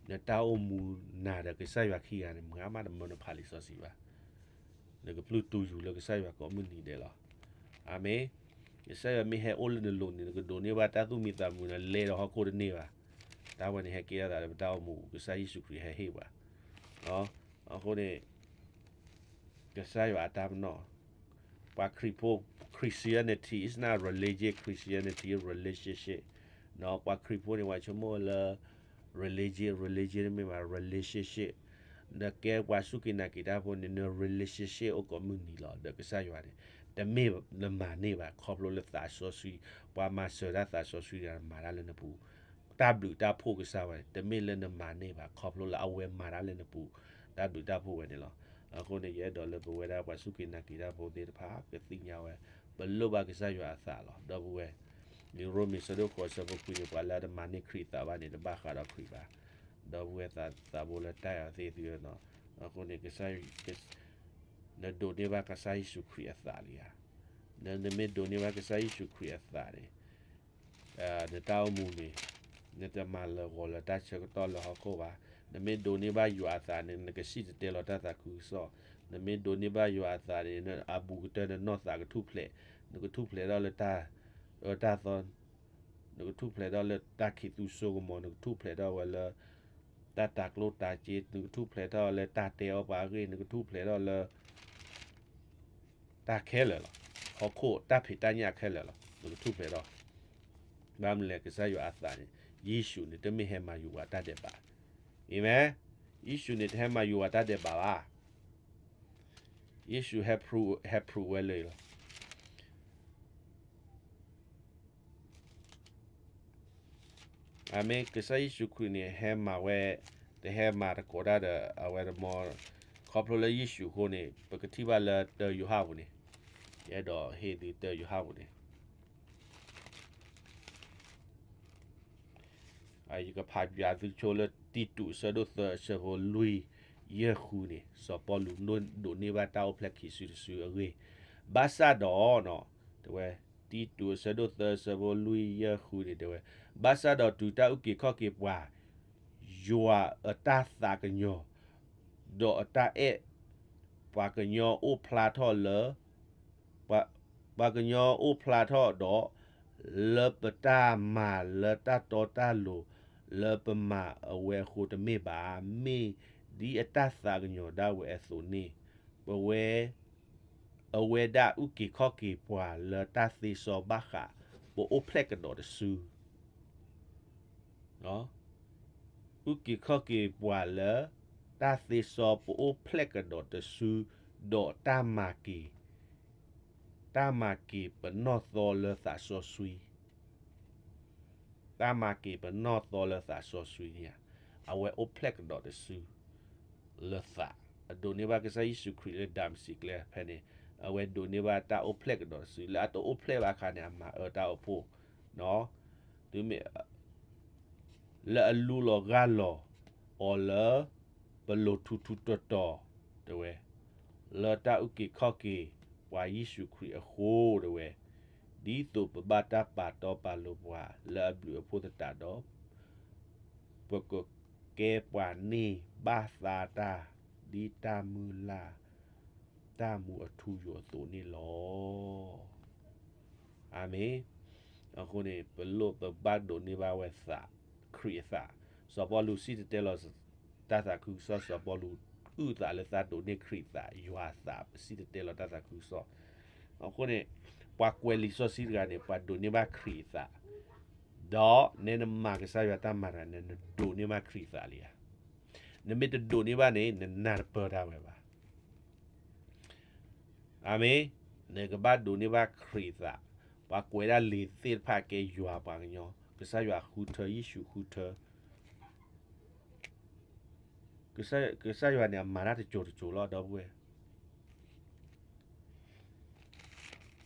နတၢ်အိၣ်မူနၤဒီးကစၢ်ယွၤခံဂၤန့ၣ် မၤမးတမၢနဖးလံာ်စီဆှံဘၣ်. နကပျုၢ်တူၢ်ယူၤလၢကစၢ်ယွၤကိးမုၢ်နံၤဒဲးလီၤ. အၤမ့ၣ်. ကစၢ်ယွၤမ့ၢ်ဟဲအိၣ်လၢနလိၤန့ၣ် နကဒိးန့ၢ်ဘၣ်တၢ်သူၣ်မံသးမုာ်န့ၣ် လဲၤဒီးဟီၣ်ခိၣ်တန့ၢ်ဘၣ်. တၢ်ဝဲန့ၣ်ဟဲကဲထီၣ်သးလၢပတၢ်အိၣ်မူ ကစၢ်ယ့ၣ်ၡူးခရံာ်ဟဲဟ့ၣ်ပှၤ. အဃိန့ၣ် ကစၢ်ယွၤအတၢ်ပနီၣ်, ပှၤခရံာ်ဖိ, Christianity is not religion, Christianity relationship. ပှၤခရံာ်ဖိန့ၣ် ပှၤဆိကမိၣ်လၢ religion, religion မ့ၢ်ဘၣ် relationship. နကဲပှၤစူၢ်က့ၤနာ်က့ၤတၢ်ဖိန့ၣ် န relationship အိၣ်ကိးမုၢ်နံၤလီၤ ဒီးကစၢ်ယွၤန့ၣ်, တမ့ၢ်နမၤန့ၢ်ဘၣ် ခီဖျိလၢသးစီဆှံ, ပှၤမၤစၢၤတၢ်သးစီဆှံတဂၤမၤတၢ်လၢနပူၤ, တၢ်ဘျုးတၢ်ဖှိၣ်ကစၢ်ဝဲန့ၣ် တမ့ၢ်လၢနမၤန့ၢ်ဘၣ် ခီဖျိလၢအဝဲမၤတၢ်လၢနပူၤ, တၢ်ဘျုးတၢ်ဖှိၣ်ဝဲန့ၣ်လီၤ. အဃိန့ၣ် ယအဲၣ်ဒိးလၢပဝဲဒၣ်ပှၤစူၢ်က့ၤနာ်က့ၤတၢ်ဖိသ့ၣ်တဖၣ် ကသ့ၣ်ညါဝဲ, ပလိၣ်ဘၣ်ကစၢ်ယွၤအသးလီၤ ဒီပုၢ်ဝဲၢ်. လံာ်ရိမ့ၤဆၢဒိၣ်ဃိးဆၢဖိခွံန့ၣ် ပှၤလၢအတမၤန့ၢ်ခရံာ်အသးဘၣ်န့ၣ် တဘၣ်ဃးဒီးခရံာ်ဘၣ်. ဒီပုၢ်ဝဲၢ်သးသးဘိလၢတၢ်အဲၣ်အီၤသ့ၣ်သုဧၢ, အဃိန့ၣ် ကစၢ်, နဒိးန့ၢ်ဘၣ်ကစၢ်ယ့ၣ်ၡူးခရံာ်အသးလံဧါ. နမ့ၢ်ဒိးန့ၢ်ဘၣ်ကစၢ်ယ့ၣ်ၡူးခရံာ်အသးန့ၣ် နတၢ်အိၣ်မူန့ၣ် နတမၤလၢာ်ဂီၤလၢတၢ်ဆၢကတီၢ်လၢဟီၣ်ခိၣ်ဘၣ်. နမ့ၢ်ဒိးန့ၢ်ဘၣ်ယွၤအသးန့ၣ် နကစံၣ်တဲၤတဲလီၤတၢ်သးခုကစီၣ်, နမ့ၢ်ဒိးန့ၢ်ဘၣ်ယွၤအသးန့ၣ် အဘူးကတၢၢ်နနီၢ်သးကထူၣ်ဖျဲး, နကထူၣ်ဖျဲးထီၣ်လၢတၢ်အၢတၢ်သီ, နကထူၣ်ဖျဲးထီၣ်လၢတၢ်ခံးသူစိကမီၤ, နကထူၣ်ဖျဲးထီၣ်ဝဲလၢ တၢ်တၤကျိၣ်တၤစ့, နကထူၣ်ဖျဲးထီၣ်လၢတၢ်တဲအီၣ်ပှၤအဂ့ၢ်, နကထူၣ်ဖျဲးထီၣ်လၢ တၢ်ခဲလၢာ်လီၤ. ဟီၣ်ခိၣ်တၢ်ဖံးတၢ်ညၣ်ခဲလၢာ်လီၤ နကထူၣ်ဖျဲးထီၣ်. ဘၣ်မနုၤလဲၣ် ကစၢ်ယွၤအသးန့ၣ် ယ့ၣ်ၡူးန့ၣ် တမ့ၢ်ဟဲမၤယိးဝဲတၢ်ဒဲးဘး, အၤမ့ၣ်, ယ့ၣ်ၡူးန့ၣ် တဟဲမၤယိးဝဲတၢ်ဒဲးဘးဘၣ်. ယ့ၣ်ၡူးဟဲ prove, ဟဲ prove ဝဲလၢလီၤ. အၤမ့ၣ်, ကစၢ်ယ့ၣ်ၡူးခရံာ်န့ၣ် ဟဲမၤဝဲ, တဟဲမၤတကိးတၢ်ဒီးအဝဲတမီၤ, ခီဖျိလၢယ့ၣ်ၡူးအဃိန့ၣ် ပကထံၣ်ဘၣ်လၢတၢယိၤဟၣ်ပူၤန့ၣ်, ယအဲၣ်ဒိးဟ့ၣ်သုတၢယိၤဟၣ်ပူၤန့ၣ် ယကဖးပၠးသုဆိလၢတံတူးအဆၢဒိၣ်သၢအဆၢဖိလွံၢ်ယဲၢ်ဃုန့ၣ် စီၤပီလူးဒိးန့ၢ်ဘၣ်တၢ်အိၣ်ဖျဲၣ်ခံစုတစုအဂ့ၢ်, ဘၣ်ဆၣ်ဒီး, တဲဝဲ, တံတူးအဆၢဒိၣ်သၢအဆၢဖိလွံၢ်ယဲၢ်ဃုန့ၣ် တဲဝဲ, ဘၣ်ဆၣ်ဒီးတုၤတၢ်အုၣ်က့ၤခီၣ်က့ၤပှၤ ယွၤအတၢ်သးကညီၤ, ဒီးအတၢ်အဲၣ်, ပှၤကညီအိၣ်ဖျါထီၣ်လၢ ပှၤကညီအိၣ်ဖျါထီၣ်ဒီး လၢပတၢ်မၤလၢတၢ်တီတၢ်လိၤလၢပမၤအဝဲအဃိတမ့ၢ်ဘၣ်, မ့ၢ်ဒ်အတၢ်သးကညီၤဒၣ်ဝဲအသိးန့ၣ်, ပဝဲ, အဝဲဒၣ်အုၣ်က့ၤခီၣ်က့ၤပှၤလၢတၢ်သ့စီဘၣ်ဃး ပအိၣ်ဖျဲၣ်ကဒီးတစု အုၣ်က့ၤခီၣ်က့ၤပှၤလၢတၢ်သ့စီပအိၣ်ဖျဲၣ်ကဒီးတစု, ဒီးတၢ်မၤက့ၤ, တၢ်မၤက့ၤပနီၢ်သီလၢသးစီဆှံ, တၢ်မၤက့ၤပနီၢ်သီလၢသးစီဆှံန့ၣ်ဧါ, အဝဲအိၣ်ဖျဲၣ်ကဒီးတစု လၢသး, အဒိးန့ၢ်ဘၣ်ကစၢ်ယ့ၣ်ၡူးခရံာ်လၢဒၤမစံးကျဲဖဲန့ၣ်, အဝဲဒိးန့ၢ်ဘၣ်တၢ်အိၣ်ဖျဲၣ်ကဒီးတစု, လၢအတအိၣ်ဖျဲၣ်ဘၣ်အခါန့ၣ် အမၤအၢတၢ်အိၣ်ဖှိၣ်, တုၤမ့ၢ် လၢအလူလီၤဂၢ်လီၤအီၤလၢ ပလိၤထူထူတီၤတီၤ, တဲဝဲ, လၢတၢ်အုၣ်က့ၤခီၣ်က့ၤပှၤယ့ၣ်ၡူးခရံာ်အဃိ, တဲဝဲ, ဒ်သိးပဘၣ်တၢ်ပာ်တီပာ်လိၤပှၤလၢအဘျုးအဖှိၣ်သတးဒီး ပကကဲပှၤန့ၢ်ဘၣ်သါတၢ် ဒ်တၢ်မုၢ်လၢ် တၢ်မူအထူအယိာ်အသိးန့ၣ်လီၤ. အၤမ့ၣ်. အဃိန့ၣ် ပလိၣ်ပဘၣ်ဒိးန့ၢ်ဘၣ်ဝဲသး, ခရံာ်အသး, စီၤပီလူးစံၣ်တဲၤတဲလီၤ တၢ်သးခုကစီၣ် စီၤပီလူးအုၣ်သးလၢသးဒိးန့ၢ်ခရံာ်အသး, ယွၤအသး ပစံၣ်တဲၤတဲလီၤတၢ်သးခုကစီၣ်. အဃိန့ၣ် ပှၤကွဲးလံာ်စီဆှံတဂၤန့ၣ် ပှၤဒိးန့ၢ်ဘၣ်ခရံာ်အသး, ဒီးနဲနမၤကစၢ်ယွၤတၢ်မၤတဂၤန့ၣ် နဒိးန့ၢ်ဘၣ်ခရံာ်အသးလံဧါ. နမ့ၢ်တဒိးန့ၢ်ဘၣ်န့ၣ် နနၢ်တပၢၢ်တၢ်ဝဲဘၣ်. အၤမ့ၣ်. နကဘၣ်ဒိးန့ၢ်ဘၣ်ခရံာ်အသး, ပှၤကွဲးဒၣ်လံာ်သ့ၣ်တဖၣ်ကဲယွၤပှၤကညီ, ကစၢ်ယွၤဃုထၢ, ယ့ၣ်ၡူးဃုထၢ, ကစၢ်ယွၤန့ၣ် အမၤတၢ်တစိၤတစိၤလီၤ ဒီပုၢ်ဝဲၢ်.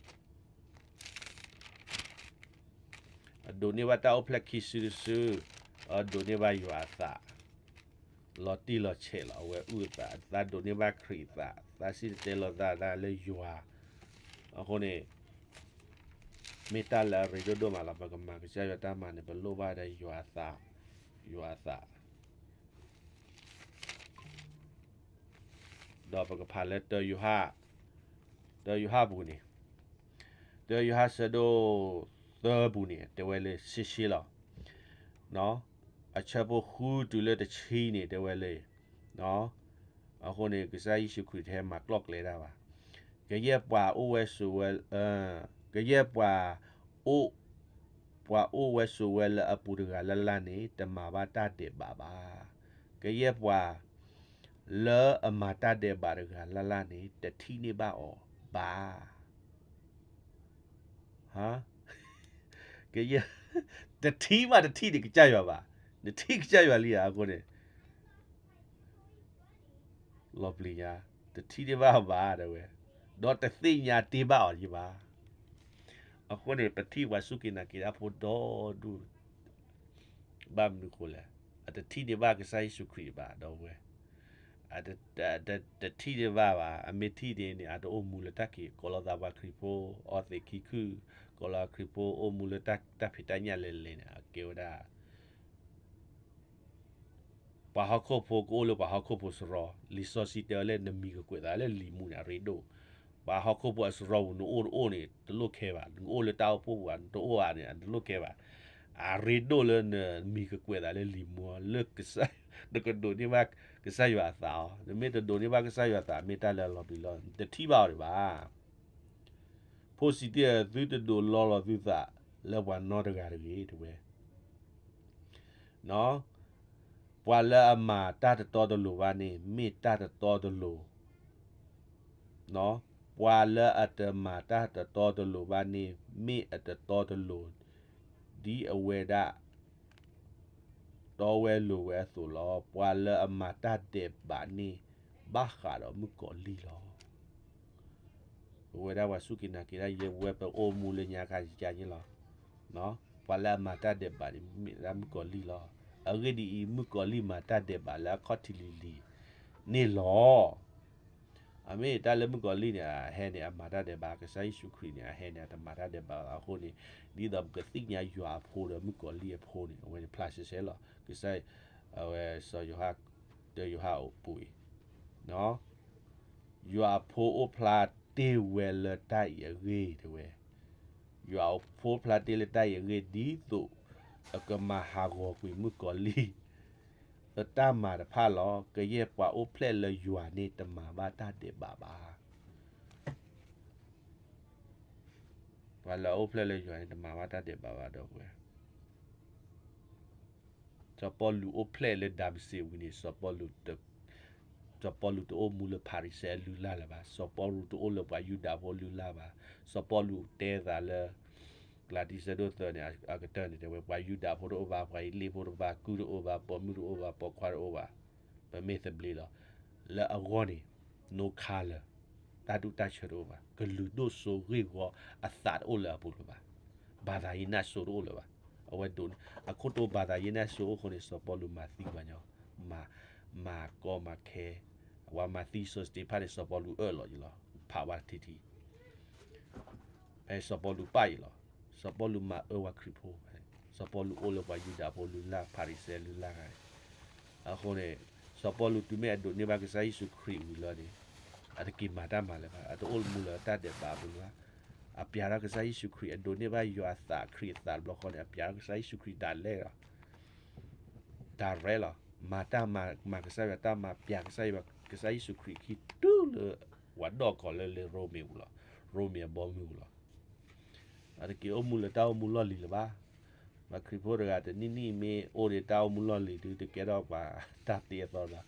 အဒိးန့ၢ်ဘၣ်တၢ်အိၣ်ဖျဲၣ်ခံစုတစု, အဒိးန့ၢ်ဘၣ်ယွၤအသး, လီၤတံၢ်လီၤဆဲးလီၤ, အဝဲအုၣ်အသး, သးဒိးန့ၢ်ဘၣ်ခရံာ်အသး, သးစံၣ်တဲၤတဲလီၤသးလၢယွၤ. အဃိန့ၣ် မ့ၢ်တၢ်လၢအရ့ဒိၣ်ဒိၣ်မးလီၤ. ပကမၤကစၢ်ယွၤတၢ်မၤန့ၣ် ပလိၣ်ဘၣ်ဒီးယွၤအသး, ယွၤအသး ဒီးပကဖးလၢတၢယိၤဟၣ်, တၢယိၤဟၣ်ပူၤန့ၣ်, တၢယိၤဟၣ်ဆၢဒိၣ်သၢပူၤန့ၣ် တဲဝဲလၢရှဲရှဲလီၤ. အဆၢဖိဃုတုၤလၢတဆံန့ၣ် တဲဝဲလၢ, အဃိန့ၣ် ကစၢ်ယ့ၣ်ၡူးခရံာ်တဟဲမၤကျီၢ်ကျဲတၢ်ဘၣ်. ကယဲၢ်ပှၤအိၣ်ဝဲဆိးဝဲ, ကယဲၢ်ပှၤ အိၣ်, ပှၤအိၣ်ဝဲဆိးဝဲလၢအပူၤတဂၤလၢ်လၢ်န့ၣ် တမၤဘၣ်တၢ်ဒဲးဘးဘၣ်. ကယဲၢ်ပှၤ လၢအမၤတၢ်ဒဲးဘးတဂၤလၢ်လၢ်န့ၣ် တထံၣ်န့ၢ်ဘၣ်အီၤဘၣ်. ဟါ, ကယဲၢ်, တထံၣ်ဘၣ်တထံၣ်န့ၣ်ကစၢ်ယွၤဘၣ်, နထံၣ်ကစၢ်ယွၤလံဧါအဃိန့ၣ် လီၤပျံၤညါ, တထံၣ်န့ၢ်ဘၣ်အီၤဘၣ်တဲဝဲ, ဒီးတသ့ၣ်ညါတ့ၢ်ဘၣ်အီၤယဘၣ်. အဃိန့ၣ် ပထံၣ်ပှၤစူၢ်က့ၤနာ်က့ၤတၢ်ဖိဒီဒူၣ် ဘၣ်မနုၤဃိလဲၣ်, အတထံၣ်န့ၢ်ဘၣ်ကစၢ်ယ့ၣ်ၡူးခရံာ်ဘၣ်ဒီးဝဲ, တထံၣ်န့ၢ်ဘၣ်ဘၣ်, အမ့ၢ်ထံၣ်န့ၣ်န့ၣ် အတအိၣ်မူလၢတၢ်ခံး, ကိးလီၤသးပှၤခရံာ်ဖိ အီသံးခံခု, ကိးလီၤခရံာ်ဖိအိၣ်မူလၢတၢ်ဖံးတၢ်ညၣ်လဲၤလဲၤန့ၣ် အကဲဝဲဒၣ် ပှၤဟီၣ်ခိၣ်ဖိကအိၣ်လၢပှၤဟီၣ်ခိၣ်ဖိစရီ, လံာ်စီဆှံတဲဝဲလၢနမံၤကကွဲးသးလၢလံာ်မူန့ၣ် အရ့ဒိၣ်, ပှၤဟီၣ်ခိၣ်ဖိအစရီပူၤ နအိၣ်တအိၣ်န့ၣ် တလိၣ်ခဲဘၣ်, နအိၣ်လၢတၢ်အိၣ်ဖှိၣ်ပူၤ နတအိၣ်ဘၣ်န့ၣ် တလိၣ်ခဲဘၣ်, အရ့ဒိၣ်လၢနမံၤကကွဲးသးလၢလံာ်မူ လၢ နကဒိးန့ၢ်ဘၣ်ကစၢ်ယွၤအသးအီၤ, နမ့ၢ်တဒိးန့ၢ်ဘၣ်ကစၢ်ယွၤအသး မ့ၢ်တၢ်လၢအလီၤပျံၤလီၤ, တထံၣ်ဘၣ်အီၤဒံးဘၣ်. ဖိစံးတံၢ်အီၤ, သုတဒိးလီလီၤသုသးလၢပှၤနီတဂၤတဂ့ၤ တဲဝဲ ပှၤလၢအမၤတၢ်တတီတလိၤဘၣ်န့ၣ် မ့ၢ်တၢ်တတီတလိၤ, ပှၤလၢအတမၤတၢ်တတီတလိၤဘၣ်န့ၣ် မ့ၢ်အတတီတလိၤ ဒ်အဝဲဒၣ် တီဝဲလိၤဝဲအသိးလီၤ. ပှၤလၢအမၤတၢ်ဒဲးဘးန့ၣ် ဘၣ်ဃးဒီးမုၣ်ကီၤလံၢ်လီၤ. ပဝဲဒၣ်ပှၤစူၢ်က့ၤနာ်က့ၤတၢ် ယဲပဝဲပအိၣ်မူလၢညါခါယကါန့ၣ်လီၤ. ပှၤလၢအမၤတၢ်ဒဲးဘးန့ၣ် မ့ၢ်ဒၣ်မုၣ်ကီၤလံၢ်လီၤ. အဂ့ၢ်ဒ်အံၤ, မုၣ်ကီၤလံၢ်မၤတၢ်ဒဲးဘးလၢအခီၣ်ထံးလံၤလံၤန့ၣ်လီၤ. အမ့ၢ်တၢ်လၢမုၣ်ကီၤလံၢ်န့ၣ် အဟဲန့ၣ် အမၤတၢ်ဒဲးဘး ကစၢ်ယ့ၣ်ၡူးခရံာ်န့ၣ် အဟဲန့ၣ် အတမၤတၢ်ဒဲးဘးဘၣ်အဃိန့ၣ်, ဒ်သိးပကသ့ၣ်ညါယွၤအဖိဒီးမုၣ်ကီၤလံၢ်အဖိန့ၣ် အဝဲန့ၣ်ဖျါဆဲဆဲလီၤ. ကစၢ်, အဝဲစီၤယိၤဟၣ်, တၢယိၤဟၣ်အပူၤအံၤ ယွၤအဖိအိၣ်ဖျါတ့ၢ်ဝဲလၢတၢ်အံၤအဂ့ၢ် တဲဝဲ, ယွၤအဖိအိၣ်ဖျါတ့ၢ်လၢတၢ်အံၤအဂ့ၢ် ဒ်သိးအကမၤဟးဂီၤကွံာ်မုၣ်ကီၤလံၢ် အတၢ်မၤတဖၣ်လီၤ. ကယဲၢ်ပှၤအိၣ်ဖျဲၣ်လၢယွၤန့ၣ် တမၤဘၣ်တၢ်ဒဲးဘးဘၣ်. ပှၤလၢအအိၣ်ဖျဲၣ်လၢယွၤန့ၣ် တမၤဘၣ်တၢ်ဒဲးဘးဘၣ်ဒီးဝဲ စီၤပီလူးအိၣ်ဖျဲၣ်လၢဒၤမစ့းဝံၤန့ၣ် စီၤပီလူးတ, စီၤပီလူးတအိၣ်မူလၢဖၤရံၤၡဲအလုၢ်အလၢ်လၢၤဘၣ်. စီၤပီလူးတအိၣ်လၢပှၤယူဒၤဖိအလုၢ်အလၢ်ဘၣ်. စီၤပီလူးတဲသးလၢ ကလၤတံ ဆၢဒိၣ်သၢန့ၣ် အကတၢၢ်န့ၣ် တဲဝဲ ပှၤယူဒၤဖိတအိၣ်ဘၣ်, ပှၤအ့လ့ၣ်ဖိတအိၣ်ဘၣ်, ကုၢ်တအိၣ်ဘၣ်, ပိာ်မုၣ်တအိၣ်ဘၣ်, ပိာ်ခွါတအိၣ်ဘၣ်, ပမ့ၢ်သဘျ့လီၤ. လၢအဂီၢ်န့ၣ် no color, တၢ်ဒူၣ်တၢ်ဆၢတအိၣ်ဘၣ်, ကလုာ်ဒိၣ်စိဂ့ၢ်ဝီအသးတအိၣ်လၢအပူၤလၢၤဘၣ်, ဘာသာရေး နၢ်စိတအိၣ်လၢၤဘၣ်. အဝဲဒိးန့ၢ် အခိၣ်တိ ဘာသာရေး နၢ်စိအိၣ်အဃိန့ၣ် စီၤပီလူးမၤသံပှၤညီ, မၤ, မၤကီမၤခဲ, အဝဲမၤသံစီၤစတ့ဖၣ်န့ၣ် စီၤပီလူးအၢၣ်လီၤယံၤလီၤ, ဖးဝဲထံထံ ဖဲစီၤပီလူးပၣ်ယံၤလီၤ. စီၤပီလူးမၤအၢဝဲခရံာ်ဖိ, စီၤပီလူးအိၣ်လၢပှၤယူဒၤဖိလုၢ်လၢ် ဖၤရံၤၡဲလုၢ်လၢ်ဂၤန့ၣ်, အဃိန့ၣ် စီၤပီလူးတုၤမ့ၢ်အဒိးန့ၢ်ဘၣ်ကစၢ်ယ့ၣ်ၡူးခရံာ်ဝံၤလီၤန့ၣ်, အတက့ၤမၤတၢ်မၤလၢၤဘၣ်, အတအိၣ်မူလၢၤတၢ်ဒဲးဘးအပူၤလၢၤဘၣ်. အပျးထီၣ်ကစၢ်ယ့ၣ်ၡူးခရံာ်, အဒိးန့ၢ်ဘၣ်ယွၤအသးခရံာ်အသးတဘျီဃီန့ၣ် အပျးထီၣ်ကစၢ်ယ့ၣ်ၡူးခရံာ်ဒၣ်လဲာ်လီၤ. ဒၣ်ရဲလီၤ. မၤတၢ်မၤ, မၤကစၢ်ယွၤတၢ်မၤ, ပျးကစၢ်ယွၤ, ကစၢ်ယ့ၣ်ၡူးခရံာ်ခံတုၤလၢ ပှၤဒီၣ်ကီၤလၢလၢရိမ့ၤပူၤလီၤ. ရိမ့ၤအဘီမုၢ်ပူၤလီၤ. အတက့ၤအိၣ်မူလၢတၢ်အိၣ်မူလီၢ်လံၤလၢၤဘၣ်. ပှၤခရံာ်ဖိတဂၤတနံၣ်နံၣ်မ့ၢ်အိၣ်ဒီးတၢ်အိၣ်မူလီၢ်လံၤဒုး တကဲထီၣ်ပှၤတၢ်သ့အသီဘၣ်.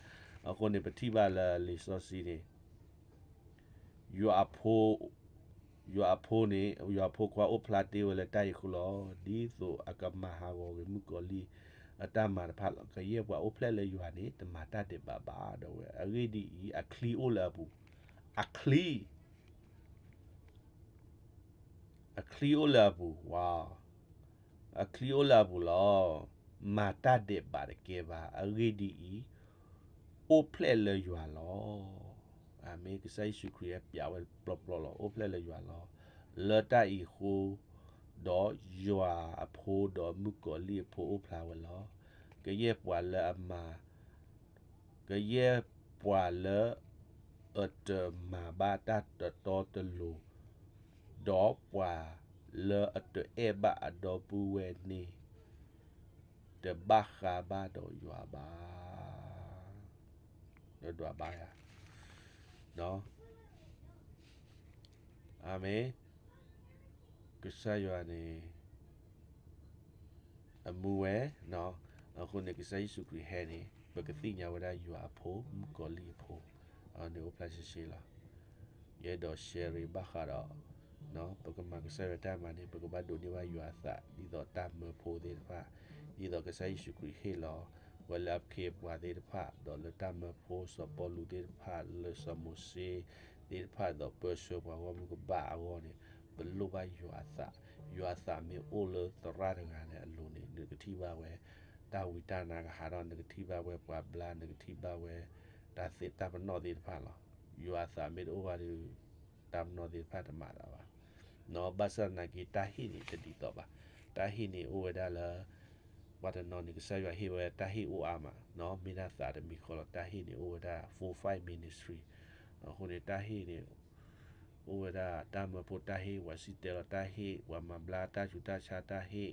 အဃိန့ၣ် ပထံၣ်ဘၣ်လၢလံာ်စီဆှံန့ၣ် ယွၤအဖိ, ယွၤအဖိန့ၣ်, ယွၤအဖိခွါအိၣ်ဖျါတ့ၢ်ဝဲလၢတၢ်အံၤအဃိလီၤ. ဒ်သိးအကမၤဟးဂီၤက့ၤမုၣ်ကီၤလံၢ်အတၢ်မၤတဖၣ်လီၤ. ကယဲၢ်ပှၤအိၣ်ဖျဲၣ်လၢယွၤန့ၣ် တမၤတၢ်ဒဲးဘးဘၣ်ဒီးဝဲ. အဂ့ၢ်ဒ်အံၤ, အချံအိၣ်လၢအပူၤ, အချံ အချံအိၣ်လၢအပူၤ, ဝါ, အချံအိၣ်လၢအပူၤလီၤ. မၤတၢ်ဒဲးဘးတကဲဘၣ်. အဂ့ၢ်ဒ်အံၤ, အိၣ်ဖျဲၣ်လၢယွၤလီၤ. အၤမ့ၣ်. ကစၢ်ယ့ၣ်ၡူးခရံာ်ဟဲပျးဝဲပျီပျီလီၤ. အိၣ်ဖျဲၣ်လၢယွၤလီၤ. လၢတၢ်အံၤအဃိ, ဒီးယွၤအဖိဒီးမုၣ်ကီၤလံၢ်အဖိအိၣ်ဖျါဝဲလီၤ. ကယဲၢ်ပှၤလၢအမၤ ကယဲၢ်ပှၤလၢအတမၤဘၣ်တၢ်တတီတလိၤ, ဒီးပှၤလၢအတအဲၣ်ဘၣ်အဒီပုၢ်ဝဲၢ်န့ၣ်, တဘၣ်ဃးဘၣ်ဒီးယွၤဘၣ်. ဒီးဒွးဘၣ်ယၤ. အၤမ့ၣ်. ကစၢ်ယွၤန့ၣ် အမူဝဲ, အဃိန့ၣ် ကစၢ်ယ့ၣ်ၡူးခရံာ်ဟဲန့ၣ် ပကသ့ၣ်ညါဝဲဒၣ်ယွၤအဖိ မုၣ်ကီၤလံၢ်အဖိ န့ၣ်အိၣ်ဖျါရှဲရှဲလီၤ. ယအဲၣ်ဒိး share ဘၣ်ဃးဒီး ပကမၤကစၢ်ယွၤတၢ်မၤန့ၣ် ပကဘၣ်ဒိးန့ၢ်ဘၣ်ယွၤအသး ဒ်သိးတၢ်မၢဖိသ့ၣ်တဖၣ်, ဒ်သိးကစၢ်ယ့ၣ်ၡူးခရံာ်ဟ့ၣ်လီၤဝဲလၢအခ့အပှၤသ့ၣ်တဖၣ် ဒီးလၢတၢ်မၢဖိစီၤပီလူးသ့ၣ်တဖၣ် လၢစီၤမိၤၡ့သ့ၣ်တဖၣ် ဒီးပၢဆှၢပှၤဂီၢ်မုၢ်ကဘၣ်အဂီၢ်န့ၣ် ပလိၣ်ဘၣ်ယွၤအသး, ယွၤအသးမ့ၢ်အိၣ်လၢသရၣ်တဂၤန့ၣ်အလိၤန့ၣ် နကထံၣ်ဘၣ်ဝဲ တၢ်ဝံတၢ်နါကဟးထီၣ် နကထံၣ်ဘၣ်ဝဲပှၤဘျါ နကထံၣ်ဘၣ်ဝဲ တၢ်သ့ၣ်တၢ်ပနီၣ်သ့ၣ်တဖၣ်လီၤ. ယွၤအသးမ့ၢ်တအိၣ်ဘၣ်ဒီး တၢ်ပနီၣ်သ့ၣ်တဖၣ်တမၤသးဘၣ်. ဘၣ်ဆၣ်သနာ်က့ တၢ်ဟ့ၣ်န့ၣ်တဒ်သိးဘၣ်. တၢ်ဟ့ၣ်န့ၣ်အိၣ်ဝဲဒၣ်လၢ ပှၤတနီၤန့ၣ် ကစၢ်ယွၤဟ့ၣ်ဝဲတၢ်ဟ့ၣ်အိၣ်အါမး, မ့ၢ်ဒၣ်သးတမံၤဃီလီၤ. တၢ်ဟ့ၣ်န့ၣ်အိၣ်ဝဲဒၣ် four five ministry အဃိန့ၣ် တၢ်ဟ့ၣ်န့ၣ် အိၣ်ဝဲဒၣ်တၢ်မၢဖိတၢ်ဟ့ၣ်, ပှၤစံၣ်တဲၤလီၤတၢ်ဟ့ၣ်, ပှၤမၤဘျါတၢ်ဆူးတၢ်ဆါတၢ်ဟ့ၣ်,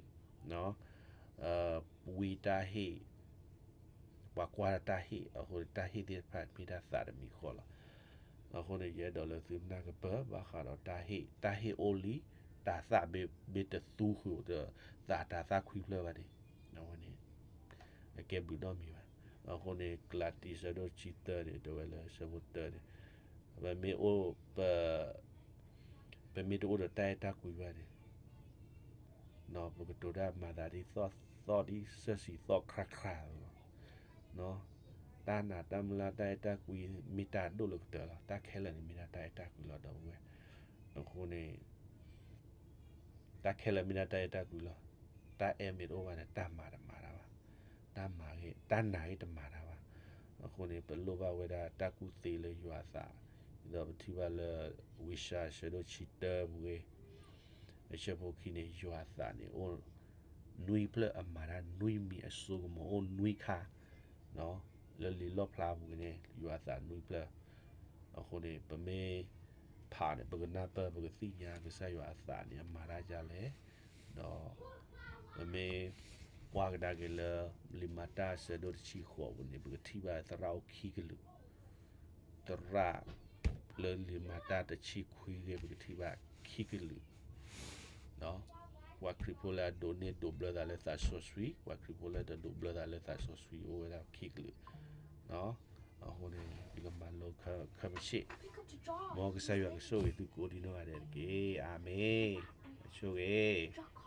ဝံတၢ်ဟ့ၣ်, ပှၤကွၢ်တၢ်ဟ့ၣ်, အဃိန့ၣ် တၢ်ဟ့ၣ်သ့ၣ်တဖၣ်မ့ၢ်ဒၣ်သးတမံၤဃီလီၤ. အဃိန့ၣ် ယအဲၣ်ဒိးလၢသုနၢ်ကပၢၢ်ဘၣ်ဃးဒီးတၢ်ဟ့ၣ်, တၢ်ဟ့ၣ်အိၣ်လံ, တၢ်သးမ့ၢ်တသူဃုာ်ဒီး သးတၢ်သၣ်ခွံဖျၢၣ်ဘၣ်န့ၣ်, အဝဲန့ၣ် အကဲဘျုးနီတမံၤဘၣ်. အဃိန့ၣ် ကလၤတံ ဆၢဒိၣ်တဆံသၢန့ၣ် တဲဝဲလၢဆၢဖိတၢန့ၣ်, ပမ့ၢ်အိၣ် ပ ပမ့ၢ်တအိၣ်ဒီးတၢ်အဲၣ်တၢ်ကွံဘၣ်န့ၣ်, ပကတိၤတၢ်မၤသးဒ်သီၣ် သီၣ်ဒ်စၢၢ်စံၤသီၣ်ခရၣ်ခရၣ်လီၤ. တၢ်နာ်တၢ်မုၢ်လၢ်တၢ်အဲၣ်တၢ်ကွံ မ့ၢ်တၢ်ဒိၣ်လၢကတၢၢ်လီၤ. တၢ်ခဲလၢာ်န့ၣ်မ့ၢ်ဒၣ်တၢ်အဲၣ်တၢ်ကွံလီၤ ဒီပုၢ်ဝဲၢ်. အဃိန့ၣ် တၢ်ခဲလၢာ်မ့ၢ်ဒၣ်တၢ်အဲၣ်တၢ်ကွံလီၤ. တၢ်အဲၣ်မ့ၢ်တအိၣ်ဘၣ်န့ၣ် တၢ်မၤတမၤတၢ်ဘၣ်. တၢ်မၤဂ့ၤ တၢ်နာ်ဂ့ၤတမၤတၢ်ဘၣ်. အဃိန့ၣ် ပလိၣ်ဘၣ်ဝဲဒၣ်တၢ်ကူၣ်သ့လၢယွၤအသး, ဒ်သိးပထံၣ်ဘၣ်လၢ ဝံယၡါယၤ ဆၢဒိၣ်တဆံတၢပူၤဂ့ၤ, အဆၢဖိခံန့ၣ် ယွၤအသးန့ၣ်အိၣ်နွံဖျၢၣ် အမၤတၢ်နွံမံၤ အစိကမီၤအိၣ်နွံခါ လၢလံာ်လီၣ်ဖျါပူၤန့ၣ် ယွၤအသးနွံဖျၢၣ်. အဃိန့ၣ် ပမ့ၢ်ဖးန့ၣ် ပကနၢ်ပၢၢ် ပကသ့ၣ်ညါကစၢ်ယွၤအသးန့ၣ် အမၤတၢ်ဒ်လဲၣ်, ဒီး ပမ့ၢ်ကွၢ်ကဒါက့ၤလၢ လံာ်မၤတၢ်ဆၢဒိၣ်တဆံဃိးပူၤန့ၣ် ပကထံၣ်ဘၣ်သရၣ်အိၣ်ခံကလုာ်, သရၣ်လၢလံာ်မၤတၢ်တဆံခွံဂ့ၤ ပကထံၣ်ဘၣ်ခံကလုာ် ပှၤခရံာ်ဖိလၢအဒိးန့ၢ်ဒိးဘျၢသးလၢသးစီဆှံ, ပှၤခရံာ်ဖိလၢတဒိးဘျၢသးလၢသးစီဆှံအိၣ်ဝဲဒၣ်ခံကလုာ်. အဃိန့ၣ် ယကမၤလိခဲမုၢ်ဆ့ၣ်, မ်ကစၢ်ယွၤကဆိၣ်ဂ့ၤသုကိးဒံနီၢ်ဂၤဒဲးတက့ၢ်. အၤမ့ၣ်. ဆိၣ်ဂ့ၤ.